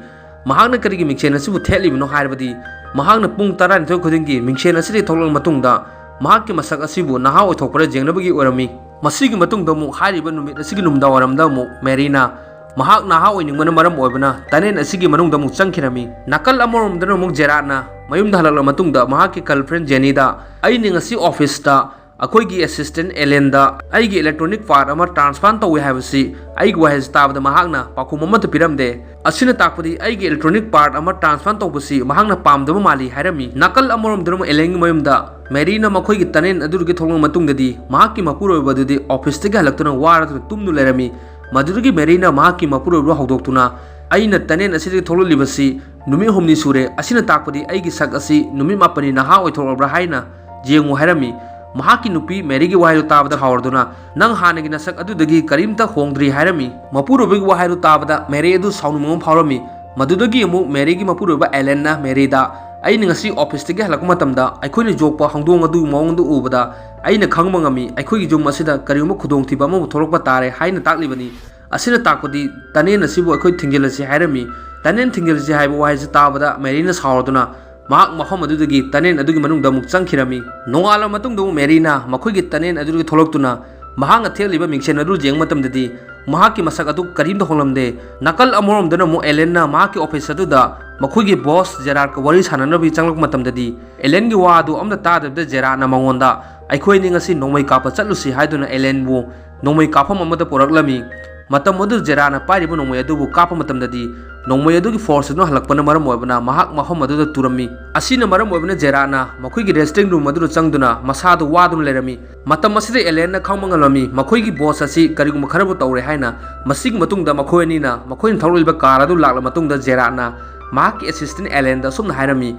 ꯃꯍꯥꯛꯅ ꯀꯔꯤꯒꯤ ꯃꯤꯡꯁꯦꯟ ꯑꯁꯤꯕꯨ ꯊꯦꯠꯂꯤꯕꯅꯣ ꯍꯥꯏꯔꯕꯗꯤ, ꯃꯍꯥꯛꯅ ꯄꯨꯡ ꯇꯔꯥꯅꯤꯊꯣꯏ ꯈꯨꯗꯤꯡꯒꯤ ꯃꯤꯡꯁꯦꯟ ꯑꯁꯤꯗꯒꯤ ꯊꯣꯛꯂꯛꯂꯕ ꯃꯇꯨꯡꯗ ꯃꯍꯥꯛꯀꯤ ꯃꯁꯛ ꯑꯁꯤꯕꯨ ꯅꯍꯥ ꯑꯣꯏꯊꯣꯛꯄ꯭ꯔꯥ ꯌꯦꯡꯅꯕꯒꯤ ꯑꯣꯏꯔꯝꯃꯤ꯫ ꯃꯁꯤꯒꯤ ꯃꯇꯨꯡꯗ ꯑꯃꯨꯛ ꯍꯥꯏꯔꯤꯕ ꯅꯨꯃꯤꯠ ꯑꯁꯤꯒꯤ ꯅꯨꯃꯤꯗꯥꯡꯋꯥꯏꯔꯝꯗ ꯑꯃꯨꯛ ꯃꯦꯔꯤꯅ ꯃꯍꯥꯛ ꯅꯍꯥ ꯑꯣꯏꯅꯤꯡꯕꯅ ꯃꯔꯝ ꯑꯣꯏꯕꯅ tunnel ꯑꯁꯤꯒꯤ ꯃꯅꯨꯡꯗ ꯑꯃꯨꯛ ꯆꯪꯈꯤꯔꯝꯃꯤ꯫ ꯅꯥꯀꯜ ꯑꯃꯔꯣꯝꯗꯅ ꯑꯃꯨꯛ ꯖꯦꯔꯥꯠꯅ ꯃꯌꯨꯝꯗ ꯍꯜꯂꯛꯂꯕ ꯃꯇꯨꯡꯗ ꯃꯍꯥꯛꯀꯤ girlfriend ꯖꯦꯅꯤꯗ, "ꯑꯩꯅ ꯉꯁꯤ officeꯇ ꯑꯩꯈꯣꯏꯒꯤ assistant ꯑꯦꯂꯦꯟꯗ ꯑꯩꯒꯤ electronic part ꯑꯃ transfer ꯇꯧꯏ ꯍꯥꯏꯕꯁꯤ ꯑꯩꯒꯤ ꯋꯥꯍꯩꯁꯤ ꯇꯥꯕꯗ ꯃꯍꯥꯛꯅ ꯄꯥꯎꯈꯨꯝ ꯑꯃꯠꯇ ꯄꯤꯔꯝꯗꯦ꯫ ꯑꯁꯤꯅ ꯇꯥꯛꯄꯗꯤ ꯑꯩꯒꯤ electronic part ꯑꯃ transfer ꯇꯧꯕꯁꯤ ꯃꯍꯥꯛꯅ ꯄꯥꯝꯗꯕ ꯃꯥꯜꯂꯤ" ꯍꯥꯏꯔꯝꯃꯤ꯫ ꯅꯥꯀꯜ ꯑꯃꯔꯣꯝꯗꯅ ꯑꯃꯨꯛ ꯑꯦꯂꯦꯟꯒꯤ ꯃꯌꯨꯝꯗ ꯃꯦꯔꯤꯅ ꯃꯈꯣꯏꯒꯤ tunnel ꯑꯗꯨꯗꯒꯤ ꯊꯣꯛꯂꯛꯂꯕ ꯃꯇꯨꯡꯗꯗꯤ ꯃꯍꯥꯛꯀꯤ ꯃꯄꯨꯔꯣꯏꯕ ꯑꯗꯨꯗꯤ officeꯇꯒꯤ ꯍꯜꯂꯛꯇꯨꯅ ꯋꯥꯔꯗꯨꯅ ꯇꯨꯝꯗꯨꯅ ꯂꯩꯔꯝꯃꯤ꯫ ꯃꯗꯨꯗꯒꯤ ꯃꯦꯔꯤꯅ ꯃꯍꯥꯛꯀꯤ ꯃꯄꯨꯔꯣꯏꯕꯕꯨ ꯍꯧꯗꯣꯛꯇꯨꯅ, "ꯑꯩꯅ tunnel ꯑꯁꯤꯗꯒꯤ ꯊꯣꯛꯂꯛꯂꯤꯕꯁꯤ ꯅꯨꯃꯤꯠ ꯍꯨꯝꯅꯤ ꯁꯨꯔꯦ꯫ ꯑꯁꯤꯅ ꯇꯥꯛꯄꯗꯤ ꯑꯩꯒꯤ ꯁꯛ ꯑꯁꯤ ꯅꯨꯃꯤꯠ ꯃꯥꯄꯟꯅꯤ ꯅꯍꯥ ꯑꯣꯏꯊꯣꯛꯂꯕ꯭ꯔꯥ ꯍꯥꯏꯅ ꯌꯦꯡꯉꯨ" ꯍꯥꯏꯔꯝꯃꯤ꯫ ꯃꯍꯥꯛꯀꯤ ꯅꯨꯄꯤ ꯃꯦꯔꯤꯒꯤ ꯋꯥꯍꯩꯗꯨ ꯇꯥꯕꯗ ꯁꯥꯎꯔꯗꯨꯅ, "ꯅꯪ ꯍꯥꯟꯅꯒꯤ ꯅꯁꯛ ꯑꯗꯨꯗꯒꯤ ꯀꯔꯤꯝꯇ ꯍꯣꯡꯗ꯭ꯔꯤ" ꯍꯥꯏꯔꯝꯃꯤ꯫ ꯃꯄꯨꯔꯣꯏꯕꯒꯤ ꯋꯥꯍꯩꯗꯨ ꯇꯥꯕꯗ ꯃꯦꯔꯤ ꯑꯗꯨ ꯁꯥꯎꯅꯤꯡꯕ ꯑꯃ ꯐꯥꯎꯔꯝꯃꯤ꯫ ꯃꯗꯨꯗꯒꯤ ꯑꯃꯨꯛ ꯃꯦꯔꯤꯒꯤ ꯃꯄꯨꯔꯣꯏꯕ ꯑꯦꯂꯦꯟꯅ ꯃꯦꯔꯤꯗ, "ꯑꯩꯅ ꯉꯁꯤ officeꯇꯒꯤ ꯍꯜꯂꯛꯄ ꯃꯇꯝꯗ ꯑꯩꯈꯣꯏꯅ ꯌꯣꯛꯄ ꯍꯧꯗꯣꯡ ꯑꯗꯨꯒꯤ ꯃꯑꯣꯡꯗꯨ ꯎꯕꯗ ꯑꯩꯅ ꯈꯪꯕ ꯉꯝꯃꯤ, ꯑꯩꯈꯣꯏꯒꯤ ꯌꯨꯝ ꯑꯁꯤꯗ ꯀꯔꯤꯒꯨꯝꯕ ꯈꯨꯗꯣꯡꯊꯤꯕ ꯑꯃꯕꯨ ꯊꯣꯛꯂꯛꯄ ꯇꯥꯔꯦ" ꯍꯥꯏꯅ ꯇꯥꯛꯂꯤꯕꯅꯤ꯫ ꯑꯁꯤꯅ ꯇꯥꯛꯄꯗꯤ tunnel ꯑꯁꯤꯕꯨ ꯑꯩꯈꯣꯏ ꯊꯤꯡꯖꯤꯜꯂꯁꯤ ꯍꯥꯏꯔꯝꯃꯤ꯫ Tunnel ꯊꯤꯡꯖꯤꯜꯂꯁꯤ ꯍꯥꯏꯕ ꯋꯥꯍꯩꯁꯤ ꯇꯥꯕꯗ ꯃꯦꯔꯤꯅ ꯁꯥꯎꯔꯗꯨꯅ ꯃꯍꯥꯛ ꯃꯐꯝ ꯑꯗꯨꯗꯒꯤ tunnel ꯑꯗꯨꯒꯤ ꯃꯅꯨꯡꯗ ꯑꯃꯨꯛ ꯆꯪꯈꯤꯔꯝꯃꯤ꯫ ꯅꯣꯡꯉꯥꯜꯂꯕ ꯃꯇꯨꯡꯗ ꯑꯃꯨꯛ ꯃꯦꯔꯤꯅ ꯃꯈꯣꯏꯒꯤ tunnel ꯑꯗꯨꯗꯒꯤ ꯊꯣꯛꯂꯛꯇꯨꯅ ꯃꯍꯥꯛꯅ ꯊꯦꯠꯂꯤꯕ ꯃꯤꯡꯁꯦꯜ ꯑꯗꯨ ꯌꯦꯡꯕ ꯃꯇꯝꯗꯗꯤ ꯃꯍꯥꯛꯀꯤ ꯃꯁꯛ ꯑꯗꯨ ꯀꯔꯤꯝꯇ ꯍꯣꯡꯂꯝꯗꯦ꯫ ꯅꯥꯀꯜ ꯑꯃꯔꯣꯝꯗꯅ ꯑꯃꯨꯛ ꯑꯦꯂꯦꯟꯅ ꯃꯍꯥꯛꯀꯤ office ꯑꯗꯨꯗ ꯃꯈꯣꯏꯒꯤ boss ꯖꯦꯔꯥꯔꯗꯀ ꯋꯥꯔꯤ ꯁꯥꯟꯅꯅꯕꯒꯤ ꯆꯪꯂꯛꯄ ꯃꯇꯝꯗꯗꯤ ꯑꯦꯂꯦꯟꯒꯤ ꯋꯥ ꯑꯗꯨ ꯑꯃꯠꯇ ꯇꯥꯗꯕꯤꯗ ꯖꯦꯔꯥꯔꯗꯅ ꯃꯉꯣꯟꯗ, "ꯑꯩꯈꯣꯏ ꯑꯅꯤ ꯉꯁꯤ ꯅꯣꯡꯃꯩ ꯀꯥꯞꯄ ꯆꯠꯂꯨꯁꯤ" ꯍꯥꯏꯗꯨꯅ ꯑꯦꯂꯦꯟꯕꯨ ꯅꯣꯡꯃꯩ ꯀꯥꯞꯐꯝ ꯑꯃꯗ ꯄꯨꯔꯛꯂꯝꯃꯤ꯫ ꯃꯇꯝ ꯑꯗꯨꯗ ꯖꯦꯔꯥꯔꯗꯅ ꯄꯥꯏꯔꯤꯕ ꯅꯣꯡꯃꯩ ꯑꯗꯨꯕꯨ ꯀꯥꯞꯄ ꯃꯇꯝꯗꯗꯤ ꯅꯣꯡꯃꯩ ꯑꯗꯨꯒꯤ force ꯑꯗꯨꯅ ꯍꯜꯂꯛꯄꯅ ꯃꯔꯝ ꯑꯣꯏꯕꯅ ꯃꯍꯥꯛ ꯃꯐꯝ ꯑꯗꯨꯗ ꯇꯨꯔꯝꯃꯤ꯫ ꯑꯁꯤꯅ ꯃꯔꯝ ꯑꯣꯏꯕꯅ ꯖꯦꯔꯥꯔꯗꯅ ꯃꯈꯣꯏꯒꯤ resting room ꯑꯗꯨꯗ ꯆꯪꯗꯨꯅ ꯃꯁꯥꯗꯨ ꯋꯥꯗꯨꯅ ꯂꯩꯔꯝꯃꯤ꯫ ꯃꯇꯝ ꯑꯁꯤꯗ ꯑꯦꯂꯦꯟꯅ ꯈꯪꯕ ꯉꯝꯂꯝꯃꯤ ꯃꯈꯣꯏꯒꯤ boss ꯑꯁꯤ ꯀꯔꯤꯒꯨꯝꯕ ꯈꯔꯕꯨ ꯇꯧꯔꯦ ꯍꯥꯏꯅ꯫ ꯃꯁꯤꯒꯤ ꯃꯇꯨꯡꯗ ꯃꯈꯣꯏ ꯑꯅꯤꯅ ꯃꯈꯣꯏꯅ ꯊꯧꯔꯛꯂꯤꯕ car ꯑꯗꯨ ꯂꯥꯛꯂꯕ ꯃꯇꯨꯡꯗ ꯖꯦꯔꯥꯔꯗꯅ ꯃꯍꯥꯛꯀꯤ assistant ꯑꯦꯂꯦꯟꯗ ꯑꯁꯨꯝꯅ ꯍꯥꯏꯔꯝꯃꯤ,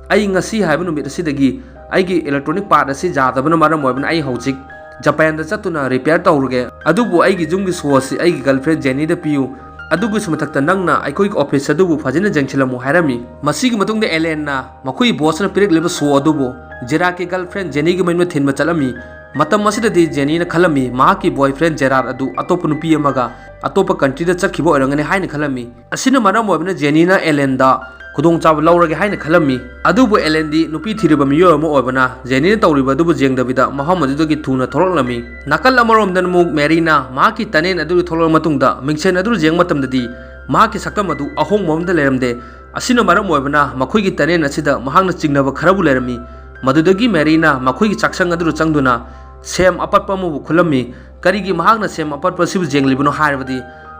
"ꯑꯩ ꯉꯁꯤ ꯍꯥꯏꯕ ꯅꯨꯃꯤꯠ ꯑꯁꯤꯗꯒꯤ ꯑꯩꯒꯤ electronic part ꯑꯁꯤ ꯌꯥꯗꯕꯅ ꯃꯔꯝ ꯑꯣꯏꯕꯅ ꯑꯩ ꯍꯧꯖꯤꯛ ꯖꯄꯥꯟꯗ ꯆꯠꯇꯨꯅ repair ꯇꯧꯔꯒꯦ꯫ ꯑꯗꯨꯕꯨ ꯑꯩꯒꯤ ꯌꯨꯝꯒꯤ ꯁꯣ ꯑꯁꯤ ꯑꯩꯒꯤ girlfriend ꯖꯦꯅꯤꯗ ꯄꯤꯌꯨ꯫ ꯑꯗꯨꯒꯤꯁꯨ ꯃꯊꯛꯇ ꯅꯪꯅ ꯑꯩꯈꯣꯏꯒꯤ office ꯑꯗꯨꯕꯨ ꯐꯖꯅ ꯌꯦꯡꯁꯤꯜꯂꯝꯃꯨ" ꯍꯥꯏꯔꯝꯃꯤ꯫ ꯃꯁꯤꯒꯤ ꯃꯇꯨꯡꯗ ꯑꯦꯂꯦꯟꯅ ꯃꯈꯣꯏꯒꯤ bossꯅ ꯄꯤꯔꯛꯂꯤꯕ ꯁꯣ ꯑꯗꯨꯕꯨ ꯖꯦꯔꯥꯔꯗꯀꯤ girlfriend ꯖꯦꯅꯤꯒꯤ ꯃꯌꯨꯝꯗ ꯊꯤꯟꯕ ꯆꯠꯂꯝꯃꯤ꯫ ꯃꯇꯝ ꯑꯁꯤꯗꯗꯤ ꯖꯦꯅꯤꯅ ꯈꯜꯂꯝꯃꯤ ꯃꯍꯥꯛꯀꯤ boyfriend ꯖꯦꯔꯥꯔꯗ ꯑꯗꯨ ꯑꯇꯣꯞꯄ ꯅꯨꯄꯤ ꯑꯃꯒ ꯑꯇꯣꯞꯄ countryꯗ ꯆꯠꯈꯤꯕ ꯑꯣꯏꯔꯝꯒꯅꯤ ꯍꯥꯏꯅ ꯈꯜꯂꯝꯃꯤ꯫ ꯑꯁꯤꯅ ꯃꯔꯝ ꯑꯣꯏꯕꯅ ꯖꯦꯅꯤꯅ ꯑꯦꯂꯦꯟꯗ ꯈꯨꯗꯣꯡꯆꯥꯕ ꯂꯧꯔꯒꯦ ꯍꯥꯏꯅ ꯈꯜꯂꯝꯃꯤ꯫ ꯑꯗꯨꯕꯨ ꯑꯦꯂꯦꯟꯗꯤ ꯅꯨꯄꯤ ꯊꯤꯔꯕ ꯃꯤꯑꯣꯏ ꯑꯃ ꯑꯣꯏꯕꯅ ꯖꯦꯅꯤꯅ ꯇꯧꯔꯤꯕ ꯑꯗꯨꯕꯨ ꯌꯦꯡꯗꯕꯤꯗ ꯃꯐꯝ ꯑꯗꯨꯗꯒꯤ ꯊꯨꯅ ꯊꯣꯛꯂꯛꯂꯝꯃꯤ꯫ ꯅꯥꯀꯜ ꯑꯃꯔꯣꯝꯗꯅ ꯑꯃꯨꯛ ꯃꯦꯔꯤꯅ ꯃꯍꯥꯛꯀꯤ ꯇꯅꯦꯟ ꯑꯗꯨꯗꯒꯤ ꯊꯣꯛꯂꯛꯂꯕ ꯃꯇꯨꯡꯗ ꯃꯤꯡꯁꯦꯟ ꯑꯗꯨꯗ ꯌꯦꯡꯕ ꯃꯇꯝꯗꯗꯤ ꯃꯍꯥꯛꯀꯤ ꯁꯛꯇꯝ ꯑꯗꯨ ꯑꯍꯣꯡꯕ ꯑꯃꯠꯇ ꯂꯩꯔꯝꯗꯦ꯫ ꯑꯁꯤꯅ ꯃꯔꯝ ꯑꯣꯏꯕꯅ ꯃꯈꯣꯏꯒꯤ ꯇꯅꯦꯟ ꯑꯁꯤꯗ ꯃꯍꯥꯛꯅ ꯆꯤꯡꯅꯕ ꯈꯔꯕꯨ ꯂꯩꯔꯝꯃꯤ꯫ ꯃꯗꯨꯗꯒꯤ ꯃꯦꯔꯤꯅ ꯃꯈꯣꯏꯒꯤ ꯆꯥꯛꯁꯪ ꯑꯗꯨꯗ ꯆꯪꯗꯨꯅ ꯁꯦꯝ ꯑꯄꯠꯄ ꯑꯃꯕꯨ ꯈꯨꯜꯂꯝꯃꯤ꯫ ꯀꯔꯤꯒꯤ ꯃꯍꯥꯛꯅ ꯁꯦꯝ ꯑꯄꯠꯄ ꯑꯁꯤꯕꯨ ꯌꯦꯡꯂꯤꯕꯅꯣ ꯍꯥꯏꯔꯕꯗꯤ,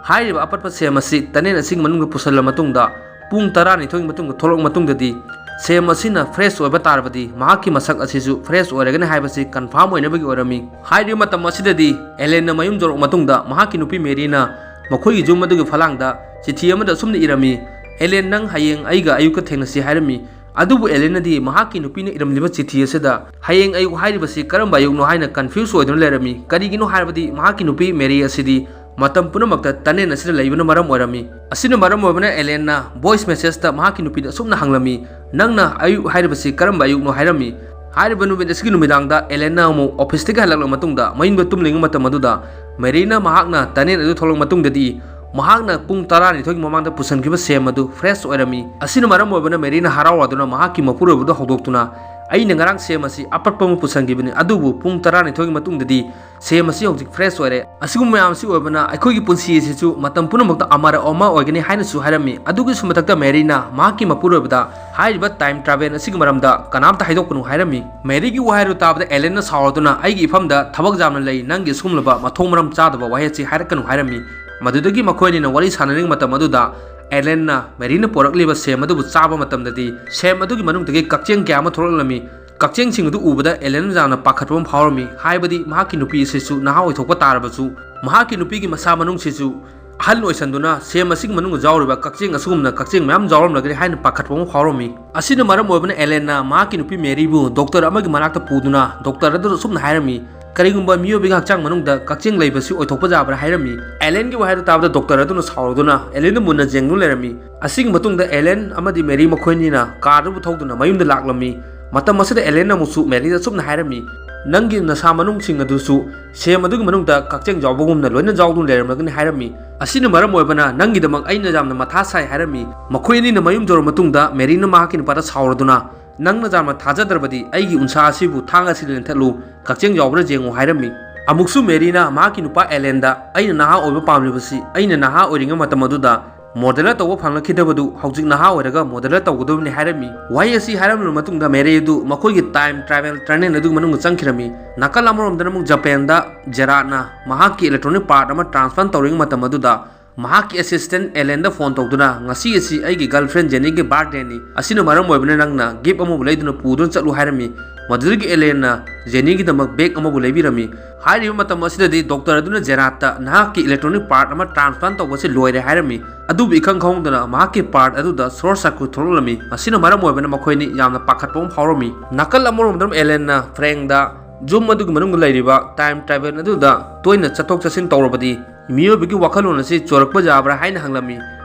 ꯍꯥꯏꯔꯤꯕ ꯑꯄꯠꯄ ꯁꯦꯝ ꯑꯁꯤ ꯇꯅꯦꯟ ꯑꯁꯤꯒꯤ ꯃꯅꯨꯡꯗ ꯄꯨꯁꯤꯜꯂ ꯃꯇꯨꯡꯗ ꯄꯨꯡ ꯇꯔꯥꯅꯤꯊꯣꯏꯒꯤ ꯃꯇꯨꯡꯗ ꯊꯣꯛꯂꯛꯄ ꯃꯇꯨꯡꯗꯗꯤ ꯁꯦꯝ ꯑꯁꯤꯅ ꯐ꯭ꯔꯦꯁ ꯑꯣꯏꯕ ꯇꯥꯔꯕꯗꯤ ꯃꯍꯥꯛꯀꯤ ꯃꯁꯛ ꯑꯁꯤꯁꯨ ꯐ꯭ꯔꯦꯁ ꯑꯣꯏꯔꯒꯅꯤ ꯍꯥꯏꯕꯁꯤ ꯀꯟꯐꯥꯔꯝ ꯑꯣꯏꯅꯕꯒꯤ ꯑꯣꯏꯔꯝꯃꯤ꯫ ꯍꯥꯏꯔꯤꯕ ꯃꯇꯝ ꯑꯁꯤꯗꯗꯤ ꯑꯦꯂꯦꯟꯅ ꯃꯌꯨꯝ ꯌꯧꯔꯛꯄ ꯃꯇꯨꯡꯗ ꯃꯍꯥꯛꯀꯤ ꯅꯨꯄꯤ ꯃꯦꯔꯤꯅ ꯃꯈꯣꯏꯒꯤ ꯌꯨꯝ ꯑꯗꯨꯒꯤ ꯐꯂꯥꯡꯗ ꯆꯤꯊꯤ ꯑꯃꯗ ꯑꯁꯨꯝꯅ ꯏꯔꯝꯃꯤ, "ꯑꯦꯂꯦꯟ, ꯅꯪ ꯍꯌꯦꯡ ꯑꯩꯒ ꯑꯌꯨꯛꯇ ꯊꯦꯡꯅꯁꯤ" ꯍꯥꯏꯔꯝꯃꯤ꯫ ꯑꯗꯨꯕꯨ ꯑꯦꯂꯦꯟꯅꯗꯤ ꯃꯍꯥꯛꯀꯤ ꯅꯨꯄꯤꯅ ꯏꯔꯝꯂꯤꯕ ꯆꯤꯊꯤ ꯑꯁꯤꯗ ꯍꯌꯦꯡ ꯑꯌꯨꯛ ꯍꯥꯏꯔꯤꯕꯁꯤ ꯀꯔꯝꯕ ꯑꯌꯨꯛꯅꯣ ꯍꯥꯏꯅ ꯀꯟꯐ꯭ꯌꯨꯁ ꯑꯣꯏꯗꯨꯅ ꯂꯩꯔꯝꯃꯤ꯫ ꯀꯔꯤꯒꯤꯅꯣ ꯍꯥꯏꯔꯕꯗꯤ ꯃꯍꯥꯛꯀꯤ ꯅꯨꯄꯤ ꯃꯦꯔꯤ ꯑꯁꯤꯗꯤ ꯃꯇꯝ ꯄꯨꯝꯅꯃꯛꯇ ꯇꯅꯦꯟ ꯑꯁꯤꯗ ꯂꯩꯕꯅ ꯃꯔꯝ ꯑꯣꯏꯔꯝꯃꯤ꯫ ꯑꯁꯤꯅ ꯃꯔꯝ ꯑꯣꯏꯕꯅ ꯑꯦꯂꯦꯟꯅ ꯚꯣꯏꯁ ꯃꯦꯁꯦꯖꯇ ꯃꯍꯥꯛꯀꯤ ꯅꯨꯄꯤꯗ ꯑꯁꯨꯝꯅ ꯍꯪꯂꯝꯃꯤ, "ꯅꯪꯅ ꯑꯌꯨꯛ ꯍꯥꯏꯔꯤꯕꯁꯤ ꯀꯔꯝꯕ ꯑꯌꯨꯛꯅꯣ?" ꯍꯥꯏꯔꯝꯃꯤ꯫ ꯍꯥꯏꯔꯤꯕ ꯅꯨꯃꯤꯠ ꯑꯁꯤꯒꯤ ꯅꯨꯃꯤꯗꯥꯡꯗ ꯑꯦꯂꯦꯟꯅ ꯑꯃꯨꯛ ꯑꯣꯐꯤꯁꯇꯒꯤ ꯍꯜꯂꯛꯂꯕ ꯃꯇꯨꯡꯗ ꯃꯌꯨꯝꯗ ꯇꯨꯝꯂꯤꯉꯩ ꯃꯇꯝ ꯑꯗꯨꯗ ꯃꯦꯔꯤꯅ ꯃꯍꯥꯛꯅ ꯇꯅꯦꯟ ꯑꯗꯨ ꯊꯣꯛꯂꯛꯄ ꯃꯇꯨꯡꯗꯗꯤ ꯃꯍꯥꯛꯅ ꯄꯨꯡ ꯇꯔꯥꯅꯤꯊꯣꯏꯒꯤ ꯃꯃꯥꯡꯗ ꯄꯨꯁꯤꯟꯈꯤꯕ ꯁꯦꯝ ꯑꯗꯨ ꯐ꯭ꯔꯦꯁ ꯑꯣꯏꯔꯝꯃꯤ꯫ ꯑꯁꯤꯅ ꯃꯔꯝ ꯑꯣꯏꯕꯅ ꯃꯦꯔꯤꯅ ꯍꯔꯥꯎꯔꯗꯨꯅ ꯃꯍꯥꯛꯀꯤ ꯃꯄꯨꯔꯣꯏꯕꯗꯨ ꯍꯧꯗꯣꯛꯇꯨꯅ, "ꯑꯩꯅ ꯉꯔꯥꯡ ꯁꯦꯝ ꯑꯁꯤ ꯑꯄꯠꯄ ꯑꯃ ꯄꯨꯁꯤꯟꯈꯤꯕꯅꯤ, ꯑꯗꯨꯕꯨ ꯄꯨꯡ ꯇꯔꯥꯅꯤꯊꯣꯏꯒꯤ ꯃꯇꯨꯡꯗꯗꯤ ꯁꯦꯝ ꯑꯁꯤ ꯍꯧꯖꯤꯛ ꯐ꯭ꯔꯦꯁ ꯑꯣꯏꯔꯦ꯫ ꯑꯁꯤꯒꯨꯝꯕ ꯃꯌꯥꯝ ꯑꯁꯤ ꯑꯣꯏꯕꯅ ꯑꯩꯈꯣꯏꯒꯤ ꯄꯨꯟꯁꯤ ꯑꯁꯤꯁꯨ ꯃꯇꯝ ꯄꯨꯝꯅꯃꯛꯇ ꯑꯃꯔ ꯑꯃ ꯑꯣꯏꯒꯅꯤ" ꯍꯥꯏꯅꯁꯨ ꯍꯥꯏꯔꯝꯃꯤ꯫ ꯑꯗꯨꯒꯤꯁꯨ ꯃꯊꯛꯇ ꯃꯦꯔꯤꯅ ꯃꯍꯥꯛꯀꯤ ꯃꯄꯨꯔꯣꯏꯕꯗ ꯍꯥꯏꯔꯤꯕ ꯇꯥꯏꯝ ꯇ꯭ꯔꯥꯚꯦꯜ ꯑꯁꯤꯒꯤ ꯃꯔꯝꯗ ꯀꯅꯥꯝꯇ ꯍꯥꯏꯗꯣꯛꯀꯅꯨ ꯍꯥꯏꯔꯝꯃꯤ꯫ ꯃꯦꯔꯤꯒꯤ ꯋꯥꯍꯩꯗꯨ ꯇꯥꯕꯗ ꯑꯦꯂꯦꯟꯅ ꯁꯥꯎꯔꯗꯨꯅ, "ꯑꯩꯒꯤ ꯏꯐꯝꯗ ꯊꯕꯛ ꯌꯥꯝꯅ ꯂꯩ, ꯅꯪꯒꯤ ꯑꯁꯤꯒꯨꯝꯂꯕ ꯃꯊꯣꯡ ꯃꯔꯝ ꯆꯥꯗꯕ ꯋꯥꯍꯩ ꯑꯁꯤ ꯍꯥꯏꯔꯛꯀꯅꯨ" ꯍꯥꯏꯔꯝꯃꯤ꯫ ꯃꯗꯨꯗꯒꯤ ꯃꯈꯣꯏ ꯑꯅꯤꯅ ꯋꯥꯔꯤ ꯁꯥꯟꯅꯔꯤꯉꯩ ꯃꯇꯝ ꯑꯗꯨꯗ ꯑꯦꯂꯦꯟꯅ ꯃꯦꯔꯤꯅ ꯄꯨꯔꯛꯂꯤꯕ ꯁꯦꯝ ꯑꯗꯨꯕꯨ ꯆꯥꯕ ꯃꯇꯝꯗꯗꯤ ꯁꯦꯝ ꯑꯗꯨꯒꯤ ꯃꯅꯨꯡꯗꯒꯤ ꯀꯛꯆꯦꯡ ꯀꯌꯥ ꯑꯃ ꯊꯣꯛꯂꯛꯂꯝꯃꯤ꯫ ꯀꯛꯆꯦꯡꯁꯤꯡ ꯑꯗꯨ ꯎꯕꯗ ꯑꯦꯂꯦꯟ ꯌꯥꯝꯅ ꯄꯥꯈꯠꯄ ꯑꯃ ꯐꯥꯎꯔꯝꯃꯤ, ꯍꯥꯏꯕꯗꯤ ꯃꯍꯥꯛꯀꯤ ꯅꯨꯄꯤ ꯑꯁꯤꯁꯨ ꯅꯍꯥ ꯑꯣꯏꯊꯣꯛꯄ ꯇꯥꯔꯕꯁꯨ ꯃꯍꯥꯛꯀꯤ ꯅꯨꯄꯤꯒꯤ ꯃꯁꯥ ꯃꯅꯨꯡꯁꯤꯁꯨ ꯑꯍꯜ ꯑꯣꯏꯁꯟꯗꯨꯅ ꯁꯦꯝ ꯑꯁꯤꯒꯤ ꯃꯅꯨꯡꯗ ꯌꯥꯎꯔꯤꯕ ꯀꯛꯆꯦꯡ ꯑꯁꯤꯒꯨꯝꯅ ꯀꯛꯆꯦꯡ ꯃꯌꯥꯝ ꯌꯥꯎꯔꯝꯂꯒꯅꯤ ꯍꯥꯏꯅ ꯄꯥꯈꯠꯄ ꯑꯃ ꯐꯥꯎꯔꯝꯃꯤ꯫ ꯑꯁꯤꯅ ꯃꯔꯝ ꯑꯣꯏꯕꯅ ꯑꯦꯂꯦꯟꯅ ꯃꯍꯥꯛꯀꯤ ꯅꯨꯄꯤ ꯃꯦꯔꯤꯕꯨ ꯗꯣꯛꯇꯔ ꯑꯃꯒꯤ ꯃꯅꯥꯛꯇ ꯄꯨꯗꯨꯅ ꯗꯣꯛꯇꯔ ꯑꯗꯨꯗ ꯑꯁꯨꯝꯅ ꯍꯥꯏꯔꯝꯃꯤ, "ꯀꯔꯤꯒꯨꯝꯕ ꯃꯤꯑꯣꯏꯕꯒꯤ ꯍꯛꯆꯥꯡ ꯃꯅꯨꯡꯗ ꯀꯛꯆꯦꯡ ꯂꯩꯕꯁꯤ ꯑꯣꯏꯊꯣꯛꯄ ꯌꯥꯕ꯭ꯔꯥ?" ꯍꯥꯏꯔꯝꯃꯤ꯫ ꯑꯦꯂꯦꯟꯒꯤ ꯋꯥꯍꯩꯗꯨ ꯇꯥꯕꯗ ꯗꯣꯛꯇꯔ ꯑꯗꯨꯅ ꯁꯥꯎꯔꯗꯨꯅ ꯑꯦꯂꯦꯟꯗꯨ ꯃꯨꯟꯅ ꯌꯦꯡꯗꯨꯅ ꯂꯩꯔꯝꯃꯤ꯫ ꯑꯁꯤꯒꯤ ꯃꯇꯨꯡꯗ ꯑꯦꯂꯦꯟ ꯑꯃꯗꯤ ꯃꯦꯔꯤ ꯃꯈꯣꯏꯅꯤꯅ ꯀꯥꯔ ꯑꯗꯨꯕꯨ ꯊꯧꯗꯨꯅ ꯃꯌꯨꯝꯗ ꯂꯥꯛꯂꯝꯃꯤ꯫ ꯃꯇꯝ ꯑꯁꯤꯗ ꯑꯦꯂꯦꯟꯅ ꯑꯃꯨꯛꯁꯨ ꯃꯦꯔꯤꯗ ꯑꯁꯨꯝꯅ ꯍꯥꯏꯔꯝꯃꯤ, ꯅꯪꯒꯤ ꯅꯁꯥ ꯃꯅꯨꯡꯁꯤꯡ ꯑꯗꯨꯁꯨ ꯁꯦꯝ ꯑꯗꯨꯒꯤ ꯃꯅꯨꯡꯗ ꯀꯛꯆꯦꯡ ꯌꯥꯎꯕꯒꯨꯝꯅ ꯂꯣꯏꯅ ꯌꯥꯎꯗꯨꯅ ꯂꯩꯔꯝꯂꯒꯅꯤ ꯍꯥꯏꯔꯝꯃꯤ꯫ ꯑꯁꯤꯅ ꯃꯔꯝ ꯑꯣꯏꯕꯅ ꯅꯪꯒꯤꯗꯃꯛ ꯑꯩꯅ ꯌꯥꯝꯅ ꯃꯊꯥ ꯁꯥꯏ ꯍꯥꯏꯔꯝꯃꯤ꯫ ꯃꯈꯣꯏ ꯑꯅꯤꯅ ꯃꯌꯨꯝ ꯌꯧꯔꯕ ꯃꯇꯨꯡꯗ ꯃꯦꯔꯤꯅ ꯃꯍꯥꯛꯀꯤ ꯅꯨꯄꯥꯗ ꯁꯥꯎꯔꯗꯨꯅ, "ꯅꯪꯅ ꯌꯥꯝꯅ ꯊꯥꯖꯗ꯭ꯔꯕꯗꯤ ꯑꯩꯒꯤ ꯎꯟꯁꯥ ꯑꯁꯤꯕꯨ ꯊꯥꯡ ꯑꯁꯤꯗ ꯂꯦꯟꯊꯠꯂꯨ, ꯀꯛꯆꯦꯡ ꯌꯥꯎꯕ꯭ꯔꯥ ꯌꯦꯡꯉꯨ" ꯍꯥꯏꯔꯝꯃꯤ꯫ ꯑꯃꯨꯛꯁꯨ ꯃꯦꯔꯤꯅ ꯃꯍꯥꯛꯀꯤ ꯅꯨꯄꯥ ꯑꯦꯂꯦꯟꯗ, "ꯑꯩꯅ ꯅꯍꯥ ꯑꯣꯏꯕ ꯄꯥꯝꯂꯤꯕꯁꯤ ꯑꯩꯅ ꯅꯍꯥ ꯑꯣꯏꯔꯤꯉꯩ ꯃꯇꯝ ꯑꯗꯨꯗ ꯃꯣꯗꯦꯂꯔ ꯇꯧꯕ ꯐꯪꯂꯛꯈꯤꯗꯕꯗꯨ ꯍꯧꯖꯤꯛ ꯅꯍꯥ ꯑꯣꯏꯔꯒ ꯃꯣꯗꯦꯂꯔ ꯇꯧꯒꯗꯕꯅꯤ" ꯍꯥꯏꯔꯝꯃꯤ꯫ ꯋꯥꯍꯩ ꯑꯁꯤ ꯍꯥꯏꯔꯝꯂꯕ ꯃꯇꯨꯡꯗ ꯃꯦꯔꯤ ꯑꯗꯨ ꯃꯈꯣꯏꯒꯤ ꯇꯥꯏꯝ ꯇ꯭ꯔꯥꯚꯦꯜ ꯇꯅꯦꯜ ꯑꯗꯨꯒꯤ ꯃꯅꯨꯡꯗ ꯆꯪꯈꯤꯔꯝꯃꯤ꯫ ꯅꯥꯀꯜ ꯑꯃꯔꯣꯝꯗꯅ ꯑꯃꯨꯛ ꯖꯄꯦꯟꯗ ꯖꯦꯔꯥꯠꯅ ꯃꯍꯥꯛꯀꯤ ꯏꯂꯦꯛꯇ꯭ꯔꯣꯅꯤꯛ ꯄꯥꯔꯠ ꯑꯃ ꯇ꯭ꯔꯥꯟꯁꯄ꯭ꯂꯥꯟ ꯇꯧꯔꯤꯉꯩ ꯃꯇꯝ ꯑꯗꯨꯗ ꯃꯍꯥꯛꯀꯤ ꯑꯦꯁꯤꯁꯇꯦꯟ ꯑꯦꯂꯦꯟꯗ ꯐꯣꯟ ꯇꯧꯗꯨꯅ, "ꯉꯁꯤ ꯑꯁꯤ ꯑꯩꯒꯤ ꯒꯔꯜꯐ꯭ꯔꯦꯟ ꯖꯦꯅꯤꯒꯤ ꯕꯥꯔꯊꯗꯦꯅꯤ, ꯑꯁꯤꯅ ꯃꯔꯝ ꯑꯣꯏꯕꯅ ꯅꯪꯅ ꯒꯤꯐ ꯑꯃꯕꯨ ꯂꯩꯗꯨꯅ ꯄꯨꯗꯨꯅ ꯆꯠꯂꯨ" ꯍꯥꯏꯔꯝꯃꯤ꯫ ꯃꯗꯨꯗꯒꯤ ꯑꯦꯂꯦꯟꯅ ꯖꯦꯅꯤꯒꯤꯗꯃꯛ ꯕꯦꯒ ꯑꯃꯕꯨ ꯂꯩꯕꯤꯔꯝꯃꯤ꯫ ꯍꯥꯏꯔꯤꯕ ꯃꯇꯝ ꯑꯁꯤꯗꯗꯤ ꯗꯣꯛꯇꯔ ꯑꯗꯨꯅ ꯖꯦꯔꯥꯠꯇ ꯅꯍꯥꯛꯀꯤ ꯏꯂꯦꯛꯇ꯭ꯔꯣꯅꯤꯛ ꯄꯥꯔꯠ ꯑꯃ ꯇ꯭ꯔꯥꯟꯁꯄ꯭ꯂꯥꯟ ꯇꯧꯕꯁꯤ ꯂꯣꯏꯔꯦ ꯍꯥꯏꯔꯝꯃꯤ꯫ ꯑꯗꯨꯕꯨ ꯏꯈꯪ ꯈꯪꯍꯧꯗꯅ ꯃꯍꯥꯛꯀꯤ ꯄꯥꯔꯠ ꯑꯗꯨꯗ ꯁꯣꯔꯠ ꯁꯔꯀ꯭ꯌꯨꯠ ꯊꯣꯛꯂꯛꯂꯝꯃꯤ꯫ ꯃꯁꯤꯅ ꯃꯔꯝ ꯑꯣꯏꯕꯅ ꯃꯈꯣꯏꯅꯤ ꯌꯥꯝꯅ ꯄꯥꯈꯠꯄ ꯑꯃ ꯐꯥꯎꯔꯝꯃꯤ꯫ ꯅꯥꯀꯜ ꯑꯃꯔꯣꯝꯗꯅ ꯑꯦꯂꯦꯟꯅ ꯐ꯭ꯔꯦꯡꯗ ꯌꯨꯝ ꯑꯗꯨꯒꯤ ꯃꯅꯨꯡꯗ ꯂꯩꯔꯤꯕ ꯇꯥꯏꯝ ꯇ꯭ꯔꯥꯚꯦꯜ ꯑꯗꯨꯗ ꯇꯣꯏꯅ ꯆꯠꯊꯣꯛ ꯆꯠꯁꯤꯟ ꯇꯧꯔꯕꯗꯤ ꯃꯤꯑꯣꯏꯕꯒꯤ ꯋꯥꯈꯜꯂꯣꯟ ꯑꯁꯤ ꯆꯨꯔꯛꯄ ꯌꯥꯕ꯭ꯔꯥ ꯍꯥꯏꯅ ꯍꯪꯂꯝꯃꯤ꯫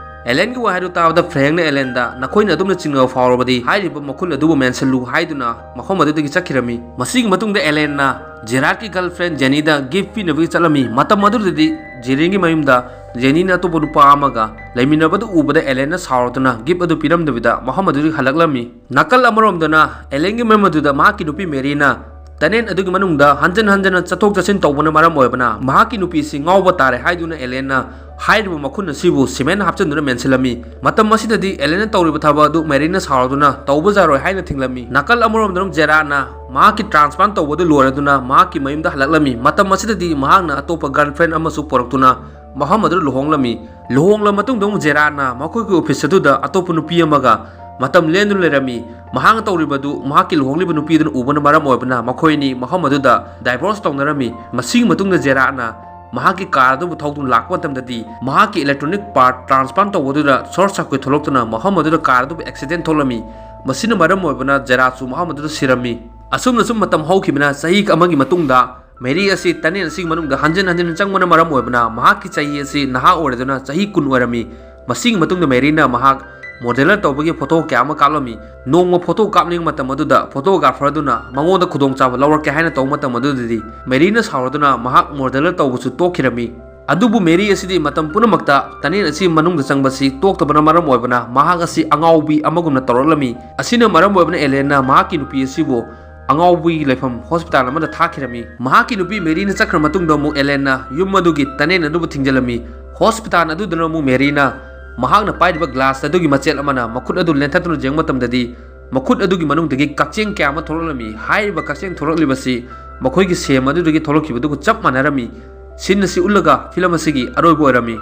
ꯑꯦꯂꯦꯟꯒꯤ ꯋꯥꯍꯩꯗꯨ ꯇꯥꯕꯗ ꯐ꯭ꯔꯦꯡꯅ ꯑꯦꯂꯦꯟꯗ, "ꯅꯈꯣꯏꯅ ꯑꯗꯨꯝꯅ ꯆꯤꯡꯅꯕ ꯐꯥꯎꯔꯕꯗꯤ ꯍꯥꯏꯔꯤꯕ ꯃꯈꯨꯟ ꯑꯗꯨꯕꯨ ꯃꯦꯟꯁꯤꯜꯂꯨ" ꯍꯥꯏꯗꯨꯅ ꯃꯐꯝ ꯑꯗꯨꯗꯒꯤ ꯆꯠꯈꯤꯔꯝꯃꯤ꯫ ꯃꯁꯤꯒꯤ ꯃꯇꯨꯡꯗ ꯑꯦꯂꯦꯟꯅ ꯖꯦꯔꯥꯠꯀꯤ ꯒꯔꯜꯐ꯭ꯔꯦꯟ ꯖꯦꯅꯤꯗ ꯒꯤꯐ ꯄꯤꯅꯕꯒꯤ ꯆꯠꯂꯝꯃꯤ꯫ ꯃꯇꯝ ꯑꯗꯨꯗꯗꯤ ꯖꯦꯔꯤꯟꯒꯤ ꯃꯌꯨꯝꯗ ꯖꯦꯅꯤꯅ ꯑꯇꯣꯞꯄ ꯅꯨꯄꯥ ꯑꯃꯒ ꯂꯩꯃꯤꯟꯅꯕꯗꯨ ꯎꯕꯗ ꯑꯦꯂꯦꯟꯅ ꯁꯥꯎꯔꯗꯨꯅ ꯒꯤꯐ ꯑꯗꯨ ꯄꯤꯔꯝꯗꯕꯤꯗ ꯃꯐꯝ ꯑꯗꯨꯗꯒꯤ ꯍꯜꯂꯛꯂꯝꯃꯤ꯫ ꯅꯥꯀꯜ ꯑꯃꯔꯣꯝꯗꯅ ꯑꯦꯂꯦꯟꯒꯤ ꯃꯌꯨꯝ ꯑꯗꯨꯗ ꯃꯍꯥꯛꯀꯤ ꯅꯨꯄꯤ ꯃꯦꯔꯤꯅ ꯇꯅꯦꯜ ꯑꯗꯨꯒꯤ ꯃꯅꯨꯡꯗ ꯍꯟꯖꯤꯟ ꯍꯟꯖꯤꯟꯅ ꯆꯠꯊꯣꯛ ꯆꯠꯁꯤꯟ ꯇꯧꯕꯅ ꯃꯔꯝ ꯑꯣꯏꯕꯅ ꯃꯍꯥꯛꯀꯤ ꯅꯨꯄꯤꯁꯤ ꯉꯥꯎꯕ ꯇꯥꯔꯦ ꯍꯥꯏꯗꯨꯅ ꯑꯦꯂꯦꯟꯅ ꯍꯥꯏꯔꯤꯕ ꯃꯈꯨꯟ ꯑꯁꯤꯕꯨ ꯁꯤꯃꯦꯟ ꯍꯥꯞꯆꯤꯟꯗꯨꯅ ꯃꯦꯟꯁꯤꯜꯂꯝꯃꯤ꯫ ꯃꯇꯝ ꯑꯁꯤꯗꯗꯤ ꯑꯦꯂꯦꯟꯅ ꯇꯧꯔꯤꯕ ꯊꯕꯛ ꯑꯗꯨ ꯃꯦꯔꯤꯅ ꯁꯥꯎꯔꯗꯨꯅ ꯇꯧꯕ ꯌꯥꯔꯣꯏ ꯍꯥꯏꯅ ꯊꯤꯡꯂꯝꯃꯤ꯫ ꯅꯥꯀꯜ ꯑꯃꯔꯣꯝꯗꯅ ꯖꯦꯔꯥꯠꯅ ꯃꯍꯥꯛꯀꯤ ꯇ꯭ꯔꯥꯟꯁꯄ꯭ꯂꯥꯟ ꯇꯧꯕꯗꯨ ꯂꯣꯏꯔꯗꯨꯅ ꯃꯍꯥꯛꯀꯤ ꯃꯌꯨꯝꯗ ꯍꯜꯂꯛꯂꯝꯃꯤ꯫ ꯃꯇꯝ ꯑꯁꯤꯗꯗꯤ ꯃꯍꯥꯛꯅ ꯑꯇꯣꯞꯄ ꯒꯔꯜꯐ꯭ꯔꯦꯟ ꯑꯃꯁꯨ ꯄꯨꯔꯛꯇꯨꯅ ꯃꯐꯝ ꯑꯗꯨꯗ ꯂꯨꯍꯣꯡꯂꯝꯃꯤ꯫ ꯂꯨꯍꯣꯡꯂꯕ ꯃꯇꯨꯡꯗ ꯑꯃꯨꯛ ꯖꯦꯔꯥꯠꯅ ꯃꯈꯣꯏꯒꯤ ꯑꯣꯐꯤꯁ ꯑꯗꯨꯗ ꯑꯇꯣꯞꯄ ꯅꯨꯄꯤ ꯑꯃꯒ ꯃꯇꯝ ꯂꯦꯟꯗꯨꯅ ꯂꯩꯔꯝꯃꯤ꯫ ꯃꯍꯥꯛꯅ ꯇꯧꯔꯤꯕꯗꯨ ꯃꯍꯥꯛꯀꯤ ꯂꯨꯍꯣꯡꯂꯤꯕ ꯅꯨꯄꯤꯗꯨꯅ ꯎꯕꯅ ꯃꯔꯝ ꯑꯣꯏꯕꯅ ꯃꯈꯣꯏ ꯑꯅꯤ ꯃꯐꯝ ꯑꯗꯨꯗ ꯗꯥꯏꯚꯣꯔꯁ ꯇꯧꯅꯔꯝꯃꯤ꯫ ꯃꯁꯤꯒꯤ ꯃꯇꯨꯡꯗ ꯖꯦꯔꯥꯠꯅ ꯃꯍꯥꯛꯀꯤ ꯀꯥꯔ ꯑꯗꯨꯕꯨ ꯊꯧꯗꯨꯅ ꯂꯥꯛꯄ ꯃꯇꯝꯗꯗꯤ ꯃꯍꯥꯛꯀꯤ ꯏꯂꯦꯛꯇ꯭ꯔꯣꯅꯤꯛ ꯄꯥꯔꯠ ꯇ꯭ꯔꯥꯟꯁꯄ꯭ꯂꯥꯟ ꯇꯧꯕꯗꯨꯗ ꯁꯣꯔꯠ ꯁꯔꯀ꯭ꯌꯨꯠ ꯊꯣꯛꯂꯛꯇꯨꯅ ꯃꯐꯝ ꯑꯗꯨꯗ ꯀꯥꯔ ꯑꯗꯨꯕꯨ ꯑꯦꯛꯁꯤꯗꯦꯟ ꯊꯣꯛꯂꯝꯃꯤ꯫ ꯃꯁꯤꯅ ꯃꯔꯝ ꯑꯣꯏꯕꯅ ꯖꯦꯔꯥꯠꯁꯨ ꯃꯐꯝ ꯑꯗꯨꯗ ꯁꯤꯔꯝꯃꯤ꯫ ꯑꯁꯨꯝꯅ ꯁꯨꯝ ꯃꯇꯝ ꯍꯧꯈꯤꯕꯅ ꯆꯍꯤ ꯑꯃꯒꯤ ꯃꯇꯨꯡꯗ ꯃꯦꯔꯤ ꯑꯁꯤ ꯇꯅꯦꯜ ꯑꯁꯤꯒꯤ ꯃꯅꯨꯡꯗ ꯍꯟꯖꯤꯟ ꯍꯟꯖꯤꯟ ꯆꯪꯕꯅ ꯃꯔꯝ ꯑꯣꯏꯕꯅ ꯃꯍꯥꯛꯀꯤ ꯆꯍꯤ ꯑꯁꯤ ꯅꯍꯥ ꯑꯣꯏꯔꯗꯨꯅ ꯆꯍꯤ ꯀꯨꯟ ꯑꯣꯏꯔꯝꯃꯤ꯫ ꯃꯁꯤꯒꯤ ꯃꯇꯨꯡꯗ ꯃꯦꯔꯤꯅ ꯃꯍꯥꯛ ꯃꯣꯗꯦꯂꯔ ꯇꯧꯕꯒꯤ ꯐꯣꯇꯣ ꯀꯌꯥ ꯑꯃ ꯀꯥꯞꯂꯝꯃꯤ꯫ ꯅꯣꯡꯃ ꯐꯣꯇꯣ ꯀꯥꯞꯅꯤꯡꯕ ꯃꯇꯝ ꯑꯗꯨꯗ ꯐꯣꯇꯣꯒ꯭ꯔꯥꯐꯔ ꯑꯗꯨꯅ ꯃꯉꯣꯟꯗ ꯈꯨꯗꯣꯡꯆꯥꯕ ꯂꯧꯔꯛꯀꯦ ꯍꯥꯏꯅ ꯇꯧꯕ ꯃꯇꯝ ꯑꯗꯨꯗꯗꯤ ꯃꯦꯔꯤꯅ ꯁꯥꯎꯔꯗꯨꯅ ꯃꯍꯥꯛ ꯃꯣꯗꯦꯂꯔ ꯇꯧꯕꯁꯨ ꯇꯣꯛꯈꯤꯔꯝꯃꯤ꯫ ꯑꯗꯨꯕꯨ ꯃꯦꯔꯤ ꯑꯁꯤꯗꯤ ꯃꯇꯝ ꯄꯨꯝꯅꯃꯛꯇ ꯇꯅꯦꯜ ꯑꯁꯤ ꯃꯅꯨꯡꯗ ꯆꯪꯕꯁꯤ ꯇꯣꯛꯇꯕꯅ ꯃꯔꯝ ꯑꯣꯏꯕꯅ ꯃꯍꯥꯛ ꯑꯁꯤ ꯑꯉꯥꯎꯕꯤ ꯑꯃꯒꯨꯝꯅ ꯇꯧꯔꯛꯂꯝꯃꯤ꯫ ꯑꯁꯤꯅ ꯃꯔꯝ ꯑꯣꯏꯕꯅ ꯑꯦꯂꯦꯟꯅ ꯃꯍꯥꯛꯀꯤ ꯅꯨꯄꯤ ꯑꯁꯤꯕꯨ ꯑꯉꯥꯎꯕꯒꯤ ꯂꯩꯐꯝ ꯍꯣꯁꯄꯤꯇꯥꯜ ꯑꯃꯗ ꯊꯥꯈꯤꯔꯝꯃꯤ꯫ ꯃꯍꯥꯛꯀꯤ ꯅꯨꯄꯤ ꯃꯦꯔꯤꯅ ꯆꯠꯈ꯭ꯔ ꯃꯇꯨꯡꯗ ꯑꯃꯨꯛ ꯑꯦꯂꯦꯟꯅ ꯌꯨꯝ ꯑꯗꯨꯒꯤ ꯇꯅꯦꯜ ꯑꯗꯨꯕꯨ ꯊꯤꯡꯖꯤꯜꯂꯝꯃꯤ꯫ ꯍꯣꯁꯄꯤꯇꯥꯜ ꯑꯗꯨꯗꯅ ꯑꯃꯨꯛ ꯃꯦꯔꯤꯅ ꯃꯍꯥꯛꯅ ꯄꯥꯏꯔꯤꯕ ꯒ꯭ꯂꯥꯁ ꯑꯗꯨꯒꯤ ꯃꯆꯦꯠ ꯑꯃꯅ ꯃꯈꯨꯠ ꯑꯗꯨ ꯂꯦꯟꯊꯠꯇꯨꯅ ꯌꯦꯡꯕ ꯃꯇꯝꯗꯗꯤ ꯃꯈꯨꯠ ꯑꯗꯨꯒꯤ ꯃꯅꯨꯡꯗꯒꯤ ꯀꯛꯆꯦꯡ ꯀꯌꯥ ꯑꯃ ꯊꯣꯛꯂꯛꯂꯝꯃꯤ꯫ ꯍꯥꯏꯔꯤꯕ ꯀꯛꯆꯦꯡ ꯊꯣꯛꯂꯛꯂꯤꯕꯁꯤ ꯃꯈꯣꯏꯒꯤ ꯁꯦꯝ ꯑꯗꯨꯗꯒꯤ ꯊꯣꯛꯂꯛꯈꯤꯕꯗꯨꯒ ꯆꯞ ꯃꯥꯟꯅꯔꯝꯃꯤ꯫ ꯁꯤꯟ ꯑꯁꯤ ꯎꯠꯂꯒ ꯐꯤꯂꯝ ꯑꯁꯤꯒꯤ ꯑꯔꯣꯏꯕ ꯑꯣꯏꯔꯝꯃꯤ꯫